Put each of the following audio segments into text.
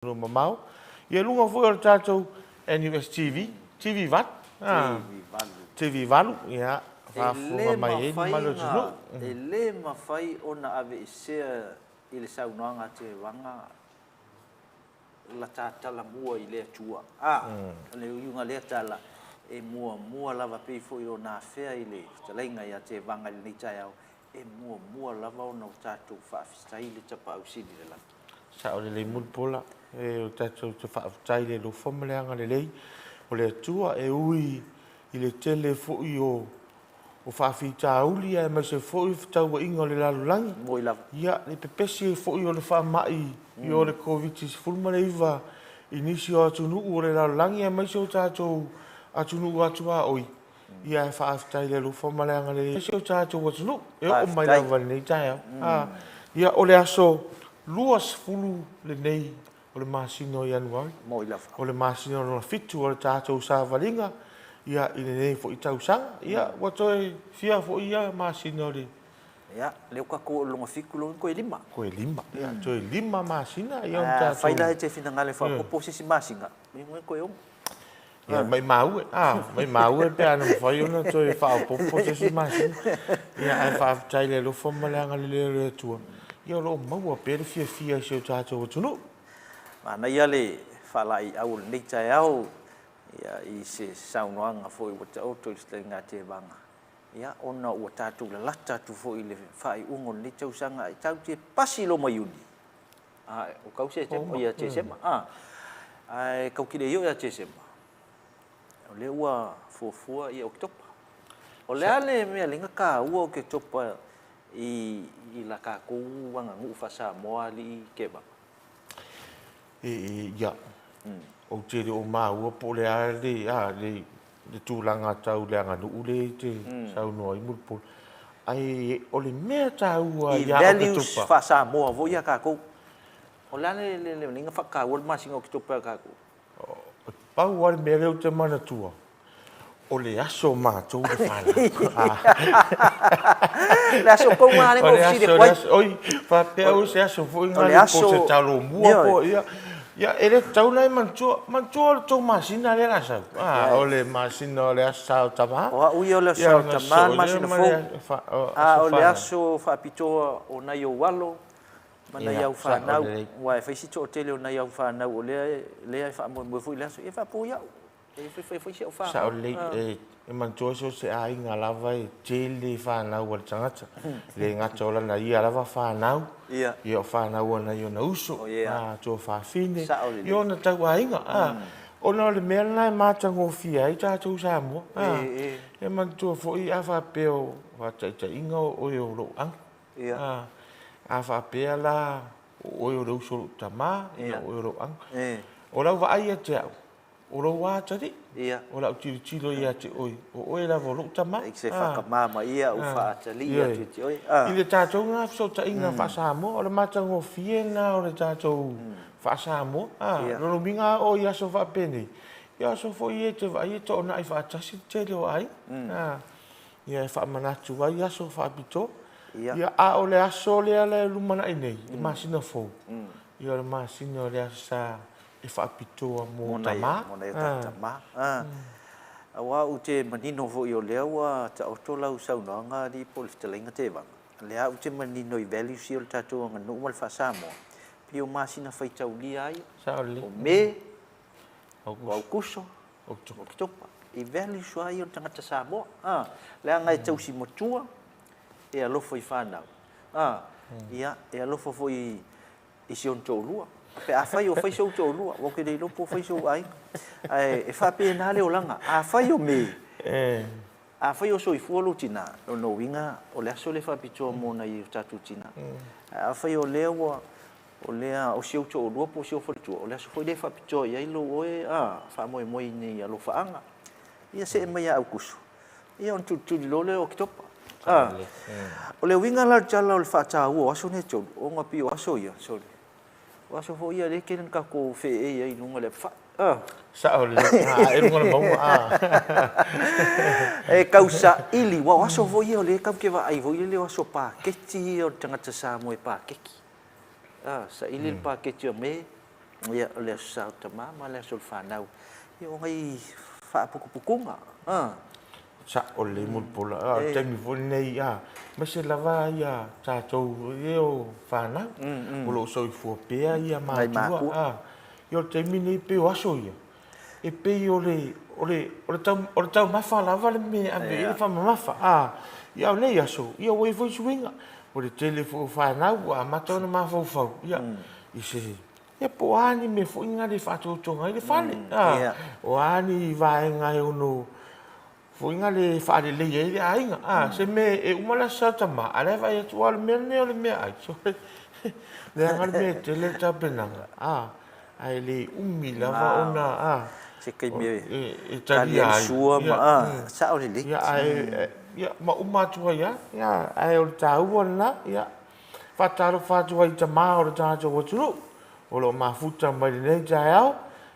Atunuu mamao, ia luga foi o le tatou NUS TV, TV 8, TV 8, ia, faafofoga mai ai le mamalu o le atunuu. E le mafai ona aveesea i le saunoaga a Tevaga la ta talamua i le Atua. A, o le uiga o lea tala, e muamua lava pei foi ona afea i le fetalaiga ia Tevaga i lenei taeao, e muamua lava ona o tatou faafetai i le Tapaau Sili i le Lagi. Sao lelei Mulipola, e o tatou te faafetai i le alofa ma le agalelei o le Atua, e ui i le tele foi o faafitauli aemaise foi o fetauaiga o le lalolagi, Moi lava. Ia, le pepesi ai foi o le faamai o le Koviti-19 i nisi o atunuu o le lalolagi aemaise o tatou atunuu atuaoi, Ia e faafetai i le alofa ma le agalelei o si o tatou atunuu e oo mai lava i lenei taeao. Ia o le aso 20 lenei o le masina o Ianuari, o le masina lona 7 o le tatou savaliga ia i lenei foi tausaga. Ia ua toe fia foi ia masina o le... Ia, lea ua tatou oo i le lona 7, lona uiga toe 5. Toe 5, ia toe 5 masina ia ona tatou... Afai la e te finagalo e faaopoopo se isi masina, lona uiga toe 6. Ia, maimau e, a, maimau e pe ana mafai ona toe faaopoopo se isi masina. Ia, ae faafetai i le alofa ma le agalelei o le Atua, ia o lo o maua pea le fiafia i si o tatou atunuu. Manaia le faalaeiau o lenei taeao ia, i se saunoaga foi ua taoto i le fetalaiga a Tevaga, ia, ona ua tatou lalata atu foi i le faaiuga o lenei tausaga, ae tatou te pasi loa ma Iuni, A, o kau Setema, ia Tesema, a. Ae kau te le i oo ia Tesema, o lea ua fuafua ia Oketopa. O le a le mea lea na taua Oketopa i, i la tatou aganuu faa-Samoa alii Kevava? E, ia, ou te le o maua po o le a le, a, le, le tulaga tau le aganuu lea e te saunoa ai Mulipola. Ae o le mea taua ia Oketopa. I values faa-Samoa foi ia tatou. O le a le le na faataua le masina o Oketopa ia tatou? E pau lava le mea lea ou te manatua, o le aso o matou le fanau. Le aso tonu lava lea na ou fesili atu ai. Oi, faapea o se aso foi na po o se talo mua po o ia. Ia, e le tatau ona e manatua, manatua o le tou masina lea o le a sau. A, o le masina o le Aso Sa o Tama. O au ia o le Aso Sa o Tama le masina fou. A o le aso faapitoa o nai ou alo ma nai au fanau, aua e fai si toatele o nai au fanau o lea lea e faamoemoe foi i le aso, ia faapea i au. E fai foi si au fanau. Sao lelei, e manatua so o se aiga lava e tele fanau a le tagata. E le gata o lana ia lava fanau, ia o fanau a nai ona uso, tuafafine, ia ona tauaiga. Ona o le mea lena e matagofie ai tatou Samoa. E manatua foi a faapea o faataitaiga o oe o lou uncle. A faapea la o oe o le uso o lou tama, o oe o lou uncle. O lau vaai ia te au, O lou atalii, o lau tilotilo ia te oe, o oe lava o lou tama. I se faatamā ma ia ou faatalii atu ia te oe. I le tatou lena fesootaiga faa-Samoa, o le matagofie lena o le tatou faa-Samoa. Lona uiga a oo i aso faapenei, ia o aso foi ia e te vaai e toonai faatasi le tele o aiga. Ia e faamanatu ai aso faapitoa. Ia, a o le aso lea e lumanai nei, le masina fou, ia o le masina o le Aso Sa e faapitoa mo tama. Mo nai o tatou tama. Aua ou te manino foi o lea ua taoto lau saunoaga alii po o le fetalaiga Tevaga, o lea ou te manino i values ia o le tatou aganuu ma le faa-Samoa, pei o masina faitaulia lava ia, o Me, o Aukuso, o Oketopa. I values lava ia o le tagata Samoa, leaga e tausi matua, e alofa i fanau, ia, e alofa foi i i si ona toalua. Pe afai o fai sou toalua, aua ou te le iloa po o fai sou aiga. Ae e faapena le olaga. Afai o me, afai o soifua lou tina, lona uiga o le aso lea faapitoa mo nai o tatou tina. Ae afai o lea ua, o lea o si ou toalua po o si ou faletua, o le aso foi lea e faapitoa i ai lou oe a, faamoemoe i ni alofaaga. Ia see mai ia Aukuso, Ia ona tulituli loa lea o Oketopa. A, o le uiga la o le tala o le faataua o aso nei e tolu, ona pei o aso ia, sorry, o aso foi ia lea e tele ina tatou feei ai i luga o le apefai. A. Sao lelei, a ae luga o le mauga, a. E tau saili, aua o aso foi ia o lea tatou te vaai foi lele o aso paketi ia o le tagata Samoa e paketi. A, saili le paketi o Me, Ia, o le Aso Sa o Tama ma le Aso o le Fanau. Ia, o nai faaputuputuga, a. Sa'o lelei Mulipola, a o le taimi foi lenei, a, aemaise lava ia tatou e o fanau o lo o soifua pea ia matua, a. Ia o le taimi lenei pei o aso ia, e pei o le, o le, o le tau, o le taumafa lava le mea e ave i ai le faamamafa, a. Ia a o nei aso, ia ua i ai foi suiga, o le tele foi o fanau ua amata ona mafaufau, ia, i se, ia po o a ni mea foi na le faatotoga ai le fale, a, o a ni vaega e ono foi na le faaleleia ai le aiga, a, se mea e uma le Aso Sa o Tama, a o la e vaai atu, aua o le mea lenei o le meaai, sole, leaga le mea e tele le tapenaga, a, ae le umi lava ona, a, se taimi e tali ai le sua ma, a, sao lelei. Ia, ae, ia, ma uma atu ai lava, ia, ae o le taua lena, ia, faatalofa atu ai i tama o le tatou atunuu o lo o mafuta mai lenei taeao,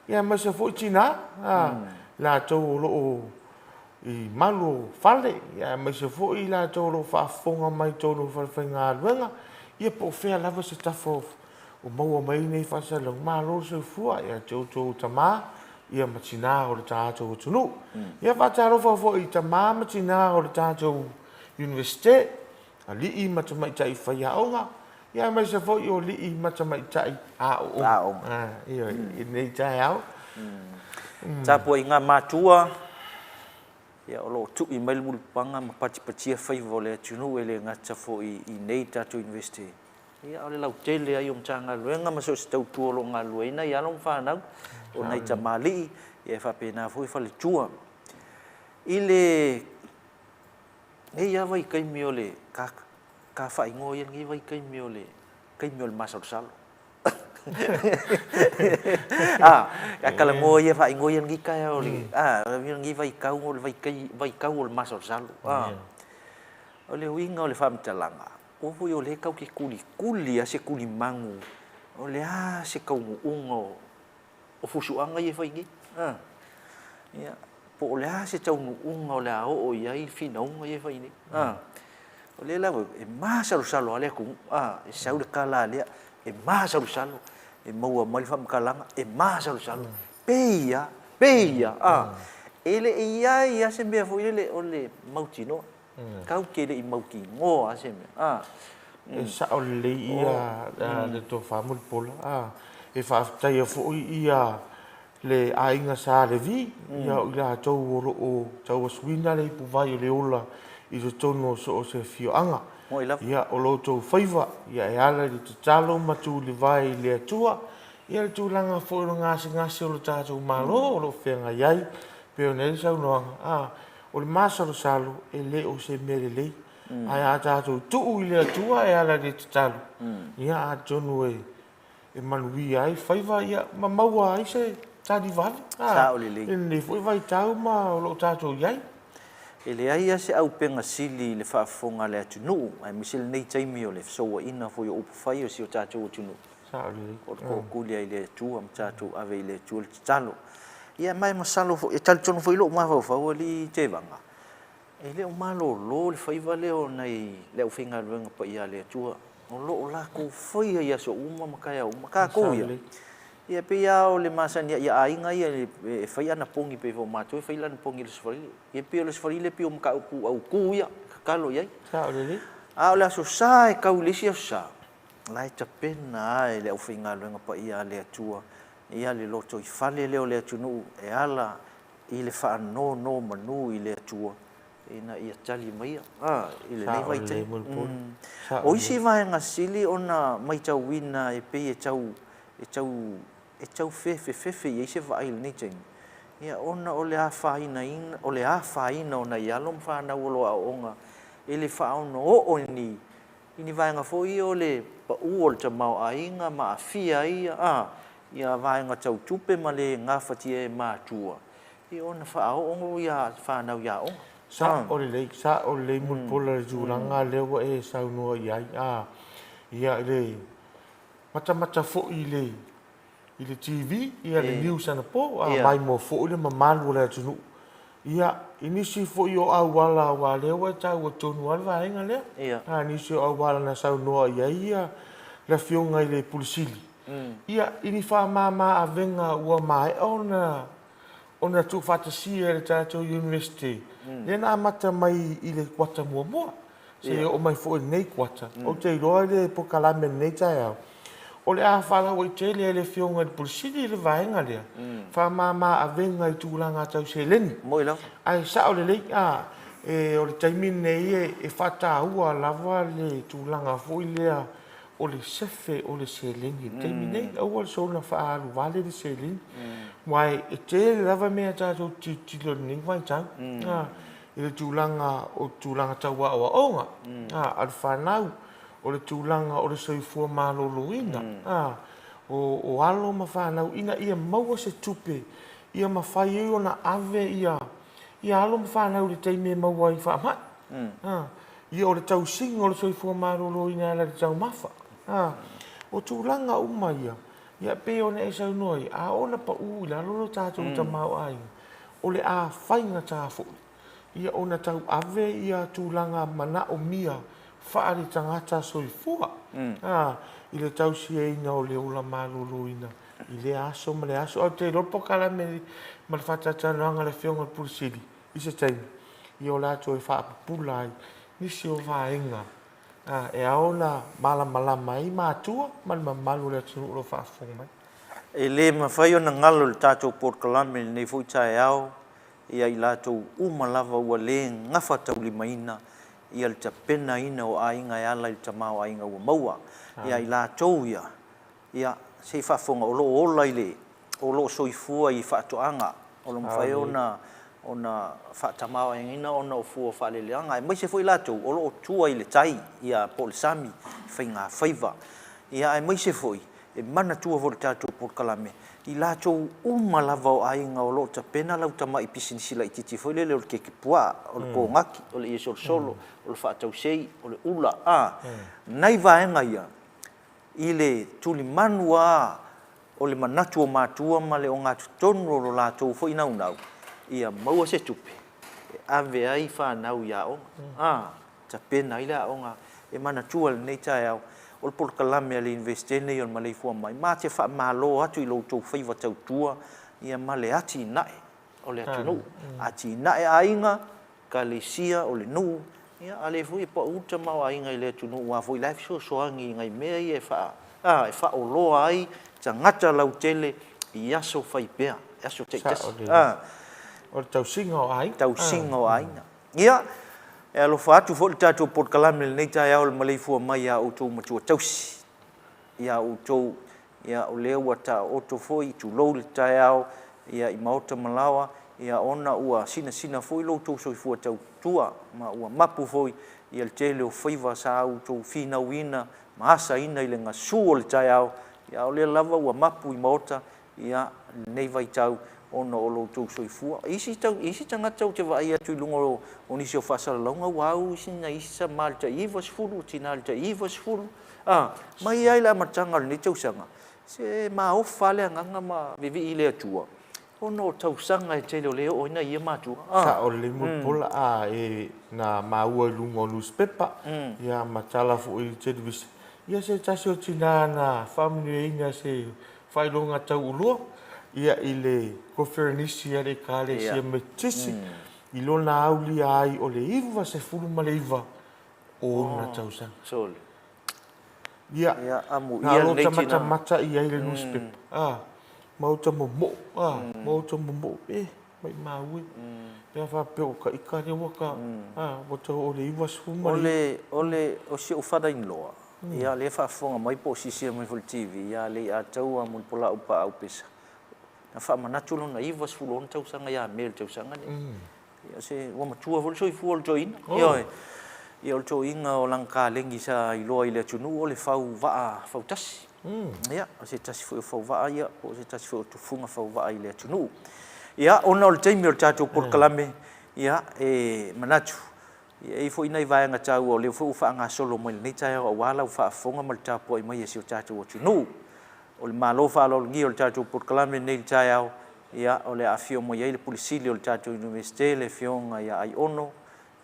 ia aemaise foi tina, a, latou o lo o i malu o fale, ia aemaise foi i latou o lo o faafofoga mai i totonu o falefaigaluega, ia po o fea lava se tafa o maua mai ai nei faasalalauga, malo le soifua ia te outou tama ia ma tina o le tatou atunuu. Ia faatalofa foi i tama ma tina o le tatou Iunivesite, alii ma tamaitai faiaoga, ia aemaise foi o alii ma tamaitai aooga i lenei taeao. Tapuaiga matua, ia o lo o tui mai le mulipapaga ma patipatia faiva o le atunuu e le gata foi i nei tatou Iunivesite, ia a o le lautele ai o Matagaluega ma so o se tautua o lo o galulue ai nai alo ma fanau, o nai tamalii, ia e faapena foi faletua. I le Nei lava vaitaimi o le ka, ka faaigoa ia lenei vaitaimi o le taimi o le masalosalo. A, a talanoa ia faaigoa ia lenei taeao o le, a, lenei vaitau o le vaitau o le masalosalo. A, o le uiga o le faamatalaga, aua foi o lea tatou te tulituli lava se tulimanu o le a se taunuuga o o fusuaga ia e fai nei. A. Ia, po o le a se taunuuga o le a oo i ai finauga ia e fai nei. A. O lea lava e masalosalo lava le atunuu. A, e sau le tala a lea, e masalosalo, e maua mai le faamatalaga, e masalosalo. Pei lava, pei lava, a. E le i i ai lava se mea foi lele o le mautinoa. Tatou te le i mautinoa lava se mea. A. E sao lelei ia le tofa Mulipola, a. E faafetaia foi ia le aiga Sa Levi, ia o i latou o lo o tauasuina le ipuvai o le ola i totonu o so o se afioaga. Ia o lo outou faiva, ia e ala i le tatalo ma tulivae i le Atua, ia le tulaga foi o le gasegase o le tatou Malo o lo o feagai ai, e pei ona i ai le saunoaga, a, o le masalosalo e le o se mea lelei, ae a tatou tuu i le Atua e ala i le tatalo, ia atonu e manuia ai faiva ia ma maua ai se tali vave i lenei foi vaitau ma o lo o tatou i ai. E leai lava se auupega sili i le faafofoga a le atunuu, aemaise lenei taimi o le fesouaina foi o upufai o si o tatou atunuu. O le tootuli ai i le Atua ma tatou ave i le Atua le tatalo. Ia ma e masalo foi, e talitonu foi lou mafaufau alii Tevaga, e le o malolo le faiva lea o nai le aufaigaluega paia a le Atua, o lo o latou faia i aso uma ma taeao uma. Tatou ia, ia e pei lava o le masani ia aiga ia e fai anapogi pei foi o matou e fai le anapogi i le Aso Faraile. Ia pei o le Aso Faraile pei o mataupu autu ia, tatalo i ai. A o le Aso Sa e tau i le isi Aso Sa, La e tapena a e le aufaigaluega paia a le Atua ia le lotoifale lea o le atunuu e ala i le faanonomanu i le Atua ina ia tali maia i lenei vaitaimi. O isi vaega sili ona maitauina e pei e tau e tau e tau fefefefe i ai se vaai i lenei taimi, ia ona o le afaina o le afaina o nai alo ma fanau o lo o aooga e le faaonooo i ni I ni vaega foi ia o le pau o le tamaoaiga ma aafia ai ia vaega tau tupe ma le gafatia e matua ona faaoo ia fanau i aoga. Sao lelei, sao lelei Mulipola i le tulaga lea ua e saunoa i ai, a, ia i le matamata foi i le i le TV, ia le news anapo, a maimoa foi le mamalu o le atunuu. Ia, i nisi foi o auala aua lea ua e taua tonu lava le vaega lea. A nisi o auala na saunoa i ai ia le Afioga i le Pule Sili. Ia, i ni faamama avega ua maea ona ona tuufaatasia e le tatou Iunivesite, lea na amata mai i le kuata muamua, seia oo mai foi i lenei kuata. Ou te iloa i le polokalame i lenei taeao, o le a faalauaitele e le Afioga i le Pule Sili le vaega lea, faamama avega i tulaga tau seleni. Ae sao lelei, a, o le taimi lenei e faataua lava le tulaga foi lea o le sefe o le seleni i le taimi nei, aua le soona faaalu vale le seleni, aua e tele lava mea tatou te tilotilo i lenei vaitau, i le tulaga o tulaga tau aoaoga a le fanau, o le tulaga o le soifua maloloina o alo ma fanau ina ia maua se tupe ia mafai ai ona ave ia alo ma fanau i le taimi e maua ai i faamai. Ia o le tausiga o le soifua maloloina e ala i le taumafa. O tulaga uma ia, ia pei ona e saunoa ai, a oo ina pau i lalo lo tatou tamaoaiga, o le a faigata foi ia ona tau ave ia tulaga manaomia faale-tagata soifua i le tausiaina o le ola maloloina i lea aso ma lea aso. Ae ou te iloa le polokalame ma le faatalatalanoaga a le Afioga i le Pule Sili i se taimi, ia o le a toe faapupula ai nisi o vaega e ao ona malamalama ai matua ma le mamalu o le atunuu o lo o faafofoga mai. E le mafai ona galo i le tatou polokalame i lenei foi taeao ia i latou uma lava ua le gafataulimaina ia le tapenaina o aiga e ala i le tamaoaiga ua maua. Ia i latou ia, ia, se i faafofoga, o lo o ola i le, o lo o soifua i faatoaga, o lo o mafai ona ona faatamaoaigaina ona o fua o faaleleaga, aemaise foi latou o lo o tua i le tai, ia, po o le sami, i faigafaiva. Ia, aemaise foi, e manatua foi i le tatou polokalame, i latou uma lava o aiga o lo o tapena lau tamai pisinisi laitiiti foi lele o le keke puaa, o le kogaki, o le iesolosolo, o le faatausei, o le ula, a, nai vaega ia, i le tulimanu lava o le manatu o matua ma le ogatotonu o lo latou foi naunau ia maua se tupe e ave ai fanau i aoga, a, tapena ai le aoga. E manatua i lenei taeao, o le polokalame a le Iunivesite lenei o le Maleifua Mai, ma te faamalo atu i lo outou faiva tautua ia ma le atinae o le atunuu, atinae aiga, Ekalesia, o le nuu, ia a lea foi e pau le tamaoaiga i le atunuu aua foi la e fesoasoani i nai mea ia e faa, a, e faaoloa ai tagata lautele i aso fai pea, i aso taitasi. A. O le tausiga o aiga. Tausiga o aiga. Ia, e alofa atu foi le tatou polokalame i lenei taeao i le maleifua mai ia outou matua tausi. Ia outou, ia o lea ua taooto foi, tulou le taeao, ia i maota ma laoa, ia ona ua sinasina foi lo outou soifua tautua, ma ua mapu foi ia le tele o faiva sa outou finauina ma asaina i le gasu o le taeao, ia a o lea lava ua mapu i maota, ia, lenei vaitau ona o lo outou soifua. Isi tau, isi tagata ou te vaai atu i luga o, o nisi o faasalalauga ua au isi nai isi tama i le tai 90, tina i le tai 90, a, mai lava i le amataga o lenei tausaga, se maofa lava le agaga ma vivii i le Atua, ona o tausaga e tele o lea e oo ai nai ia matua. A. Sao lelei Mulipola, a, e, na maua i luga o nusipepa, ia ma tala foi i le televisa, ia se tasi o tina na faamanuiaina se faailoga tauulua ia i le koneferenisi a le Ekalesia Metotisi i lona aulia ai o le 99 o ona tausaga. Ia, na lota matamata i ai le nusipepa, a, ma uta momo'o, a, ma uta momo'o, e, maimau e, pe a faapea o ka ika lea ua ka, a, ua tau oo i le 99. O le, o le, o si ou father-in-law, Ia, o lea e faafofoga mai po o silasila mai foi i le TV ia Leiataua Mulipola Aupaau Pesa, na faamanatu lona 96 tausaga ia Me o le tausaga lenei. Ia, se ua matua foi le soifua o le toeaina. Ioe. Ia, o le toeaina o lana kalegi sa iloa i le atunuu o le fau vaa fautasi. Ia, o se tasi foi o fau vaa ia, po o se tasi foi o tufuga fau vaa i le atunuu. Ia, ona o le taimi o le tatou polokalame, ia, e manatu, E i ai foi nai vaega taua o lea foi ua faagasolo mai i lenei taeao aua lau faafofoga ma le tapuai mai a si o tatou atunuu. O le Malo faaaloalogia o le tatou polokalame nei i le taeao, ia, o le a afio mai ai le Pule Sili o le tatou Iunivesite, le Afioga ia Aiono,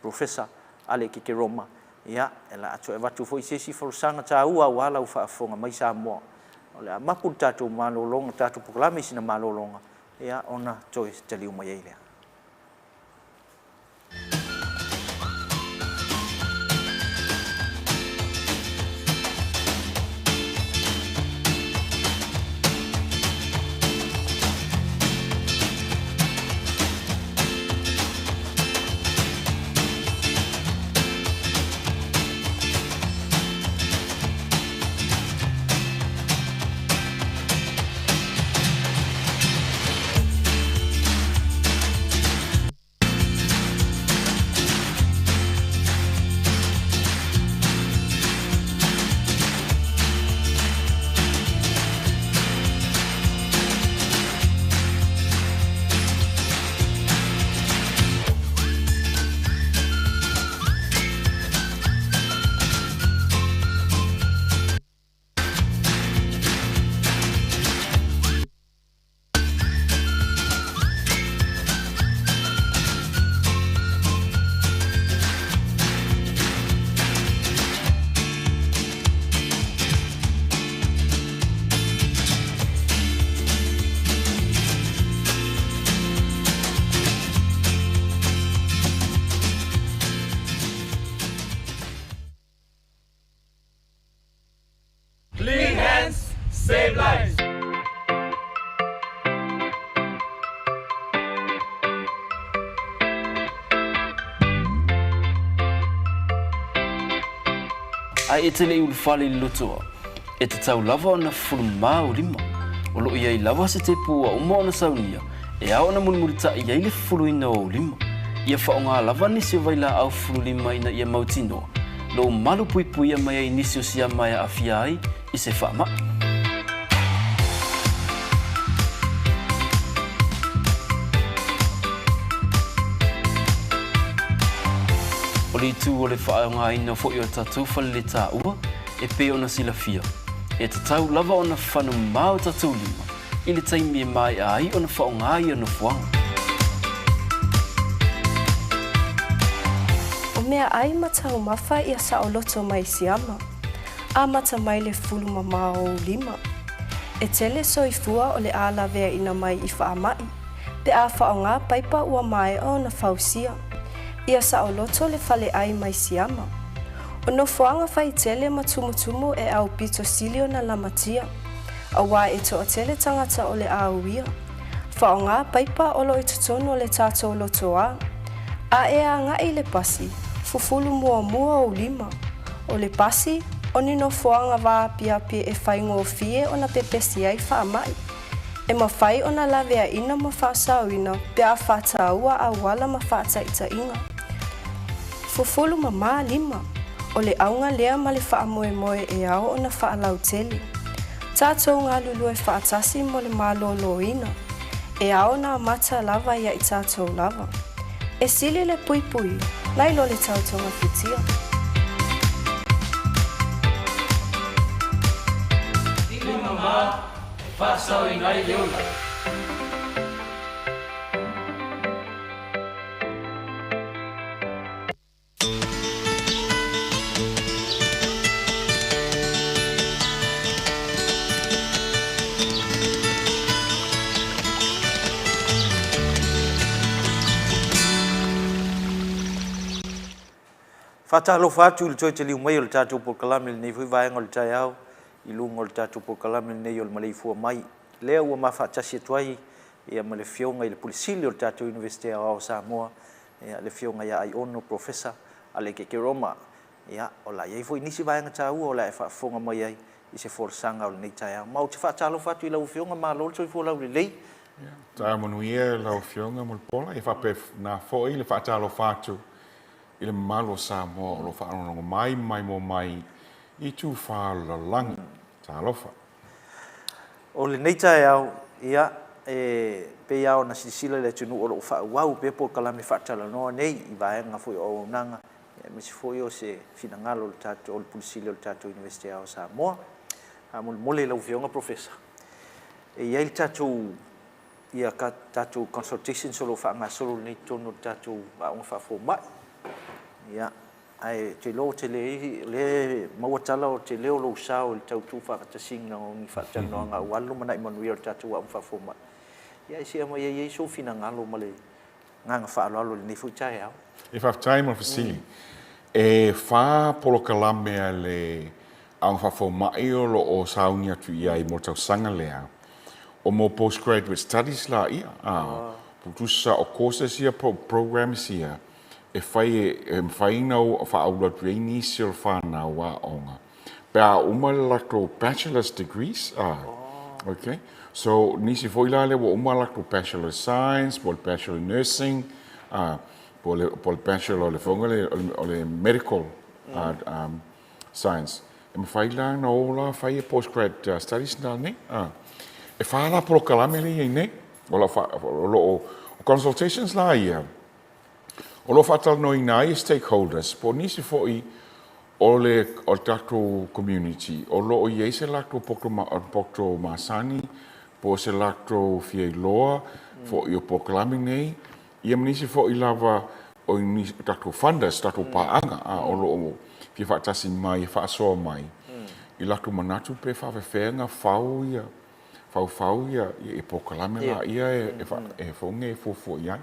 Professor Alec Keroma, ia, o le a toe avatu foi se isi folasaga taua aua lau faafofoga mai Samoa. O le a mapu le tatou malologa, tatou polokalame i sina malologa, ia, ona toe taliu mai ai lea. Clean hands, save lives. Ae e te le i ulufale i le lotoa, e tatau lava ona fufulu mā ou lima. O lo o i ai lava se tepu ua uma ona saunia e ao ona mulimulitaʻi ai le fufuluina o ou lima. Ia faaaoga lava nisi o vailaau fufulu lima ina ia mautinoa lou malu puipuia mai ai nisi o siama e aafia ai i se faamaʻi. O le itu o le faaaogaina foi o tatou faleletaua e pei ona silafia, e tatau lava ona fano mā o tatou lima i le taimi e maea ai ona faaaoga ia nofoaga. O meaʻai ma taumafa ia saoloto mai siama, amata mai le fulu mamao o ou lima. E tele soifua o le a laveaina mai i faamaʻi, pe a faaaoga paipa ua maea ona fausia. Ia saoloto le faleʻai mai siama. O nofoaga faitele ma tumutumu e aupito sili ona lamatia. Aua e toatele tagata o le a uia. Faaaoga paipa o lo i totonu o le tatou lotoa. A e agaʻi i le pasi, fufulu muamua ou lima. O le pasi, o ni nofoaga vaapiapi e faigofie ona pepesi ai faamaʻi. E mafai ona laveaina ma faasaoina pe a faataua auala ma faataitaiga. Fufulu mamā lima, o le auga lea ma le faamoemoe e ao ona faalautele. Tatou galulue faatasi mo le malōlōina, e ao ona amata lava ia i tatou lava. E sili le puipui nai lo le tau togafitia. Lima mamā e faasaoina ai le ola. Faatalofa atu i le toe taliu mai o le tatou polokalame i lenei foi vaega o le taeao i luga o le tatou polokalame lenei o le Maleifua Mai lea ua ma faatasi atu ai ia ma le Afioga i le Pule Sili o le tatou Iunivesite Aoao o Samoa, ia le Afioga ia Aiono Professor Aleke Keroma. Ia, o le a i ai foi nisi vaega taua o le a e faafofoga mai ai i se folasaga o lenei taeao. Ma ou te faatalofa atu i lau Afioga, malo le soifua laulelei. Ia, taeao manuia lau Afioga Mulipola, ia faapena foi le faatalofa atu i le mamalu o Samoa o lo o faalogologo mai ma maimoa mai i itu fa o le lalolagi. Talofa. O lenei taeao, ia, e pei lava ona silasila le atunuu o lo o faaauau pea polokalame faatalanoa nei i vaega foi o auaunaga, aemaise foi o se finagalo o le tatou, o le Pule Sili o le tatou Iunivesite Aoao o Samoa. Faamolemole i lau Afioga Professor, e i ai le tatou, ia, tatou consultations o lo o faagasolo nei i totonu o le tatou aoga faafomai. Ia. Ae ou te iloa ua tele ai, o lea e maua tala o le tele o lou sao i le tau tuufaatasiga o ni faatalanoaga aua le lumanai manuia o le tatou aoga faafomai. Ia ae se i aumai ai sou finagalo ma le agaga faaaloalo i lenei foi taeao. E faafetai mo le fesili. E fa polokalame a le Aoga Faafomai o lo o sauni atu i ai mo le tausaga lea. O mo postgraduate studies laia, a, tusa o courses ia po o programs ia e fai e mafai ona faaulu atu i ai nisi o le fanau aoga pe a uma le latou bachelor's degrees, a, okay. So, nisi foi la lea ua uma latou bachelor science po o le bachelor nursing, a, po o le, po o le bachelor o le foi lea o le medical science. E mafai la ona o la fai e postgrad studies na nei. A. E fa la polokalame lea e i ai nei. O lo o, o lo o consultations la ia, O lo o faatalanoaina ai e stakeholders po o nisi foi o le o le tatou community o lo o i ai se latou poto poto masani po o se latou fia iloa foi o polokalame nei, ia ma nisi foi lava o nisi o tatou funders, tatou paaga a o lo o fia faatasi mai e faasoa mai i latou manatu pe faafefea ona fau ia faufau ia ia polokalame laia e e foi nei e fuafua i ai.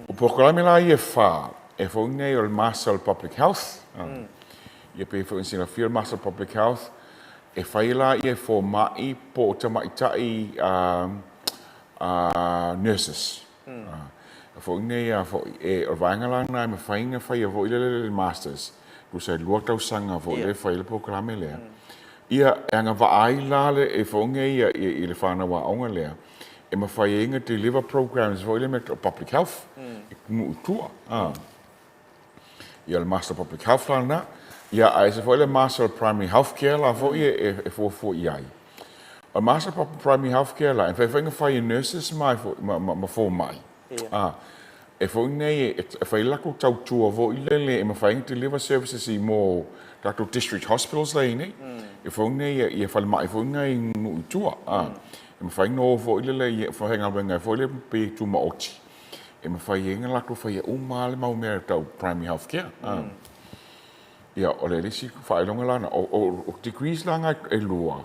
O polokalame la ia e fa, e foi nei o le Master of Public Health, ia pei foi ona silafia o le Master of Public Health, e fai la ia e fomai po o tamaitai nurses. E foi nei a foi, e o le vaega la lena e mafai ona faia foi lele le Masters, tusa e lua tausaga foi lea e fai ai le polokalame lea. Ia, e agavaa ai la le, e foi nei ia, i le fanau aoga lea, e mafai ai ona deliver programs foi lea mea o public health i nuu i tua. Ia, o le Master of Public Health la lena. Ia, ae ese foi le Master of Primary Health Care la foi e, e fuafua i ai. O le Master of Primary Health Care la, e mafai foi ona fai e nurses ma, ma, ma, ma fomai. A, e foi nei e fai le latou tautua foi lele e mafai ona deliver services i mo tatou district hospitals la e i ai nei. E foi nei ia falemai foi na i nuu i tua. A, e mafai ona o foi lele e faigaluega ai foi lele pei e tumaoti. E mafai ai ona latou faia uma lava le mau mea tau primary health care. A, ia, o le isi faailoga la na, o degrees la na e lua,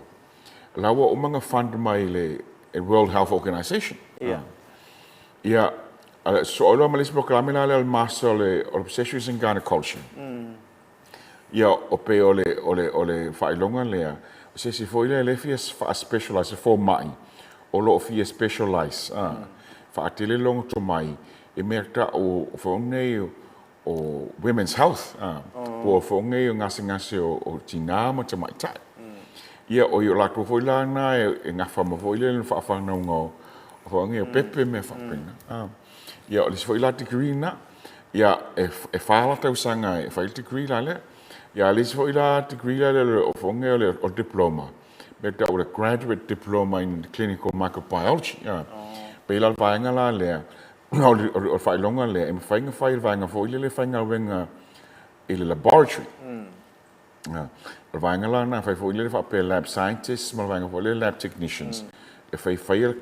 la ua uma ona fund mai e le World Health Organization. Ia. Ia, sosoo loa ma le isi polokalame la lea o le Master o le Obstetrics and Gynecology. Ia, o pei o le, o le, o le faailoga lea, o se isi foi lea e fia faa-specialize, se fomai, o lo o fia specialize, faatele lona tomai i mea tau o foi nei o Women's Health, po o foi nei o gasegase o tinā ma tamaitai. Ia, o i o latou foi la na e gafa ma foi le faafanauga o foi nei o pepe ma mea faapena. Ia, o le isi foi la degree lena. Ia, e fa la tausaga e fai le degree la lea. Ia, a le isi foi la degree la lea o foi nei o le diploma, mea tau o le Graduate Diploma in Clinical Microbiology. Pei la o le vaega la lea, O le faailoga lea, e mafai ona fai e le vaega foi lele e faigaluega i le laboratory. O le vaega la lena e fai foi lele faapea lab scientists ma le vaega foi lele lab technicians. E fai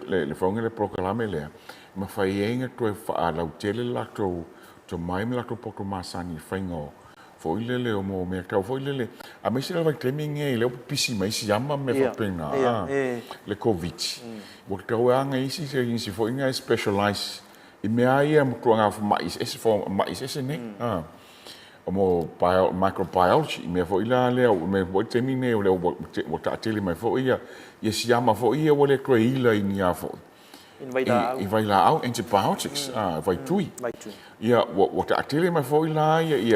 le fauga le polokalame lea, e mafai ai ona toe faalautele le latou tomai ma le latou poto masani i le faiga o foi lele o mo mea tau foi lele, aemaise lava i le taimi lenei lea ua pipisi mai siama ma mea faapena, le Koviti. Ua tatau lava ona i ai nisi foi na e specialize i mea ia ma tulaga ma'i eseese, ma'i eseese nei. O mo microbiology, i mea foi la lea, o mea foi taimi nei o lea ua taatele mai foi ia siama foi ia ua le toe ila i ni a foi. I vailaau. I vailaau, antibiotics, vaitui. Ia, ua taatele mai foi la ia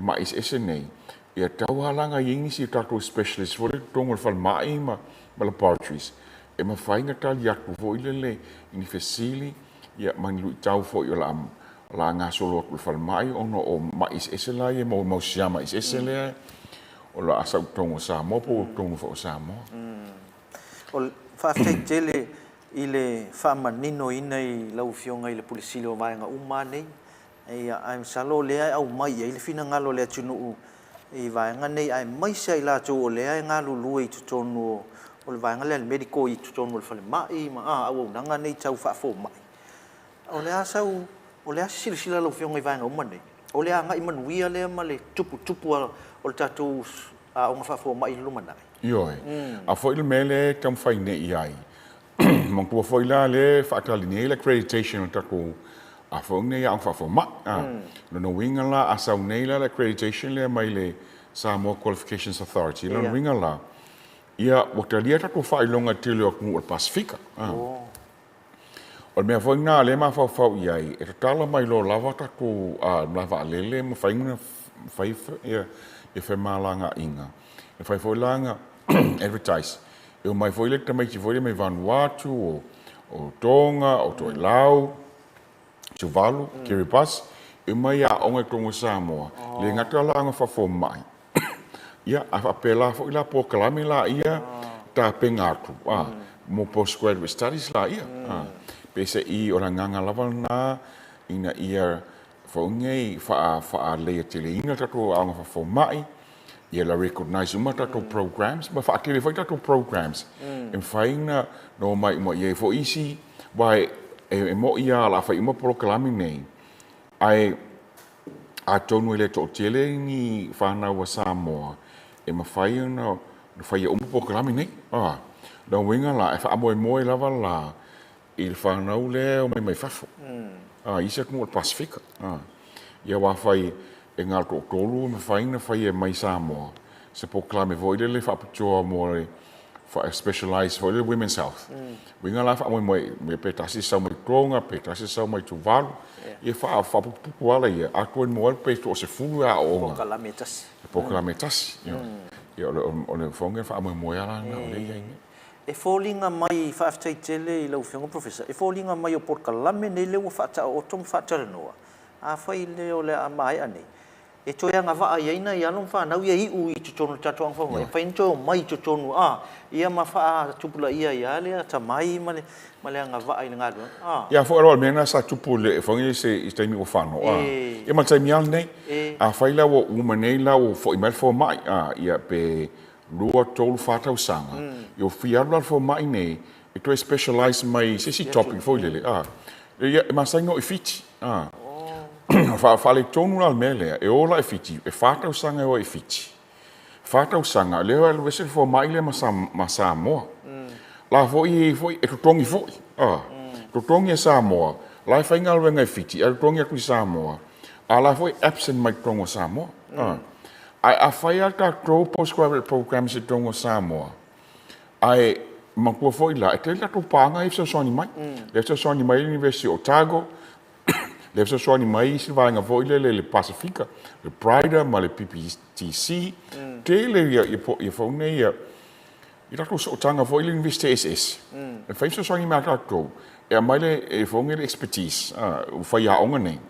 ma'i eseese nei, ia tau lava la ona i ai nisi o tatou specialists foi lea i totonu o le falemai ma laboratories, e mafai ona tali atu foi lele i ni fesili ma ni luitau foi o le a gasolo atu i le falemai ona o ma'i eseese la ia, mau siama eseese lea o le a sau i totonu o Samoa po o totonu foi o Samoa. O le faafetai tele i le faamaninoina i lau Afioga i le Pule Sili o vaega uma lava nei. Ia, ae masalo o lea e aumai i ai le finagalo o le atunuu i vaega nei, aemaise lava i latou o lea e galulue i totonu o le vaega lea a le medical i totonu o le falemai ma auaunaga nei tau faafomai. O le a sau, o le a se silasila a lau Afioga i vaega uma nei? O le agai manuia lea ma le tuputupu o le tatou aoga faafomai i le lumanai. Ioe. A foi le mea lea e taumafai nei i ai, manatua foi la lea e faatali nei le accreditation o le tatou a foi nei aoga faafomai. A, lona uiga la a sau nei la le accreditation lea mai le Samoa Qualifications Authority, lona uiga la, ia ua talia tatou faailoga i le tele o atunuu o le Pasefika. A. O le mea foi lena lea e mafaufau i ai, e tatala mai loa lava tatou malae vaalele ma fai fai ia femalagaaiga, e mafai foi la ona advertise e omai foi le tamaiti foi lea mai Vanuatu, o Tonga, o Toelau, Tuvalu, Kiribati, e omai e aoga i totonu o Samoa, e le gata la ona faafomai, Ia, a faapela foi la polokalame laia tapena atu mo postgraduate studies laia. Peiseai o le agaga lava lena ina ia foi nei faaleiateleina le tatou aoga faafomai, ia la recognise uma tatou programs ma faatele foi tatou programs e mafai ona omai uma i ai foi isi, aua e moni lava o le a fai uma polokalame nei, ae Atonu e le toatele ni fanau a Samoa e mafai ona faia uma polokalame nei. O lona uiga la, e faamoemoe lava la i le fanau lea e omai mai fafo, i isi atunuu o le Pasefika. Ia aua afai e na o le toatolu e mafai ona faia mai Samoa se polokalame foi lele faapitoa mo le specialize foi lele Women's Health. Uiga la faamoemoe pe tasi e sau mai Tonga, pe tasi e sau mai Tuvalu, ia faaputuputu ala ia, atonu mo ai pe toasefulu e aooga. Polokalame e tasi. Polokalame e tasi. Ia o le fofoga faamoemoe lava lena o lea e i ai nei. E foliga mai, faafetai tele i lau Afioga Professor, e foliga mai o polokalame nei lea ua faataooto ma faatalanoa, afai lea o le a maea nei, e toe agavaa i ai nai alo ma fanau ia iu i totonu o le tatou aoga faavae, e mafai ona toe omai i totonu a, ia ma faatupulaia ai lava le atamai ma le, ma le agavaa i le galuega a. Ia foi loa le mea lena sa tupu i le foi i se taimi ua fano a, ia ma le taimi lava lenei. Afai la ua uma nei la ua foi mai le fomai a, ia pe 2, 3, 4 tausaga, ia ua fia alu la le fomai nei e toe specialize mai i se isi topic foi lele a, ia e masani ona o i Fiti a. Faaletonu la le mea lea, e o la i Fiti, e 4 tausaga e o ai i Fiti. 4 tausaga, lea e alu ese le fomai lea ma Samoa. La foi e foi e totogi foi a, totogi e Samoa, la e faigaluega i Fiti ae totogi atu i Samoa, a la foi e absent mai totonu o Samoa a. Ae afai lava tatou postgraduate programs i totonu o Samoa, ae manatua foi la, e tele tatou paaga ia e fesoasoani mai. Lea e fesoasoani mai le University o Otago, lea e fesoasoani mai isi vaega foi lele i le Pasefika, le PRIDA ma le PPTC. Tele ia foi nei ia i tatou sootaga foi i le University eseese, e fai fesoasoani mai ia tatou, e aumai le foi nei le expertise o faiaoga nei,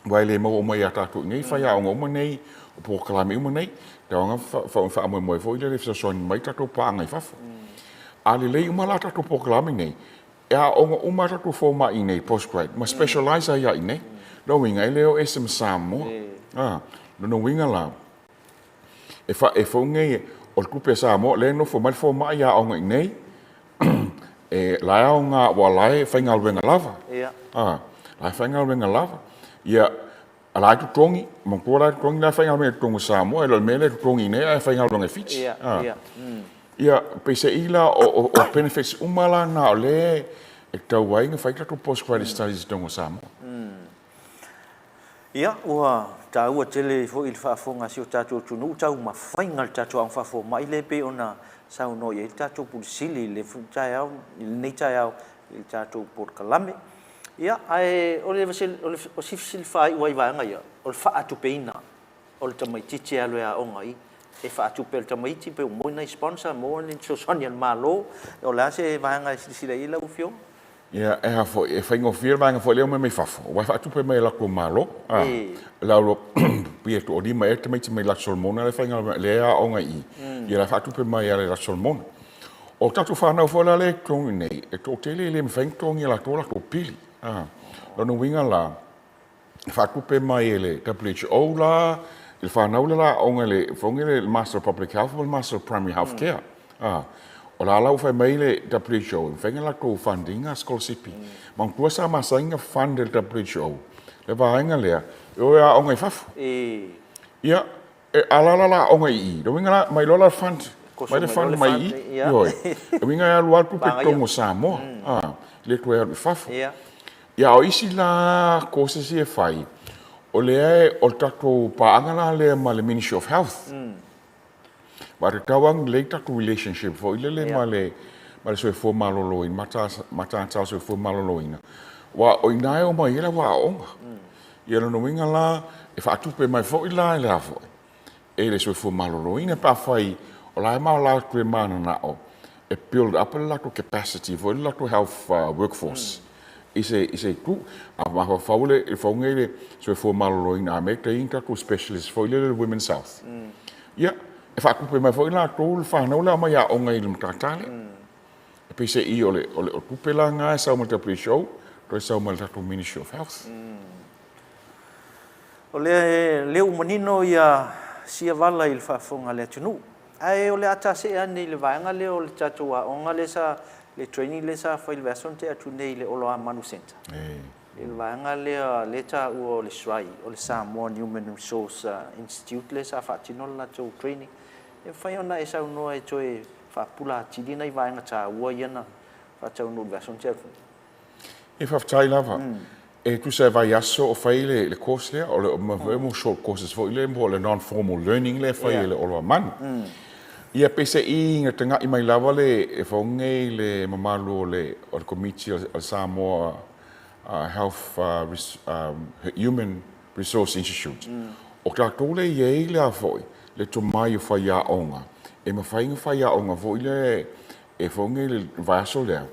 aua e le maua uma ia tatou i inei faiaoga uma nei, o polokalame uma nei. E ao ona faamoemoe foi lele e fesoasoani mai tatou paaga i fafo. A lelei uma la tatou polokalame nei, e aooga uma lava tatou fomai i inei postgrad ma specialize ai lava i inei. Lona uiga, e le o ese ma Samoa. Lona uiga la, e fa, e fou nei, o le tupe a Samoa, lea e nofo mai le fomai e aoga i inei, e, la e aoga, ua la e faigaluega lava. Ia. A, la e faigaluega lava. Ia, a la e totogi, manatua la e totogi, la e faigaluega i totonu o Samoa, e le o le mea lea e totogi i inei ae faigaluega i Fiti. Ia, A. ia. Ia, peiseai la, o benefits uma la na o lea e tatau ai ona fai tatou postgraduate studies i totonu o Samoa. Ia, ua taua tele foi i le faafofoga a si o tatou atunuu taumafaiga a le tatou aoga faafomai lea e pei ona saunoa i ai le tatou Pule Sili i le taeao, i lenei taeao i le tatou polokalame. Ia, ae o le o si fesili faaiu ai i vaega ia, o le faatupeina o le tamaitiiti e alu e aoga i, e faatupe e le tamaiti pe ua maua ni nai sponsor, maua ni fesoasoani a le Malo, o le a se vaega e silasila i ai lau Afioga? Ia, e a foi, e faigofie le vaega foi lea e omai mai fafo, aua e faatupe mai e latou malo. A, lau pei e toalima ea tamaiti mai Latu Solomona lea e faigaluega, lea e aoga i i, ia la e faatupe mai lava e Latu Solomona. O tatou fanau foi la lea e i totonu i inei, e toatele e le mafai ona totogi e latou a latou pili. A, lona uiga la, e faatupe mai e le WHO la, i le fanau lea la aoga i le foi lea le Master of Public Health ma le Master of Primary Health Care. A, o la la ua fai mai le WHO, e mafai ona latou fund ina sikolasipi. Manatua sa masani ona fund e le WHO Le vaega lea, e o e aoga i fafo. Ia, e alaala la aoga i i, lona uiga la, mai loa la le fund, mai le fund mai i i, ioe. O uiga e alu lava le tupe i totonu o Samoa, a, le toe alu i fafo. Ia, a o isi la courses ia e fai, o lea e, o le tatou paaga la lea ma le Ministry of Health. Aua e tatau lava ona lelei le tatou relationship foi lele ma le ma le soifua maloloina, matata o le soifua maloloina, aua o i ina e omai ai le au aoaoga. Ia o lona uiga la, e faatupe mai foi la e le a foi, e le soifua maloloina pe afai o la e ma o latou e mananao e build up le latou capacity foi le latou health workforce i se i se itu. A mafaufau le fauga i le soifua maloloina a mea e i ai tatou specialist foi lele le Women's Health. Ia, e faatupe mai foi latou le fanau lea aumai aoga i le matata lea. E peiseai o le o le tupe la lena e sau mai le WHO toe sau mai le tatou Ministry of Health. O lea lea ua manino ia sia vala i le faafofoga a le atunuu. Ae o le a ta see ane i le vaega lea o le tatou aoga lea sa, le training lea sa fai i le vaiaso na tea atu nei i le Oloamanu Centre. I le vaega lea lea e taua o le SRI, o le Samoa Human Resource Institute lea sa faatino le latou training. E mafai ona e saunoa e toe faapula atili nai vaega taua ia na faataunuu i le vaiaso na tea atu nei? E faafetai lava. E tusa e vaiaso o fai le course lea, o le mea mo short courses foi lea po o le non-formal learning lea e fai e le Oloamanu. Ia peiseai na taga'i mai lava le fofoga i le mamalu o le Komiti o le Samoa Health Human Resource Institute, o tatou lea e i ai le a foi le tomai o faiaoga e mafai ona faiaoga foi lea e fofoga i le vaiaso lea.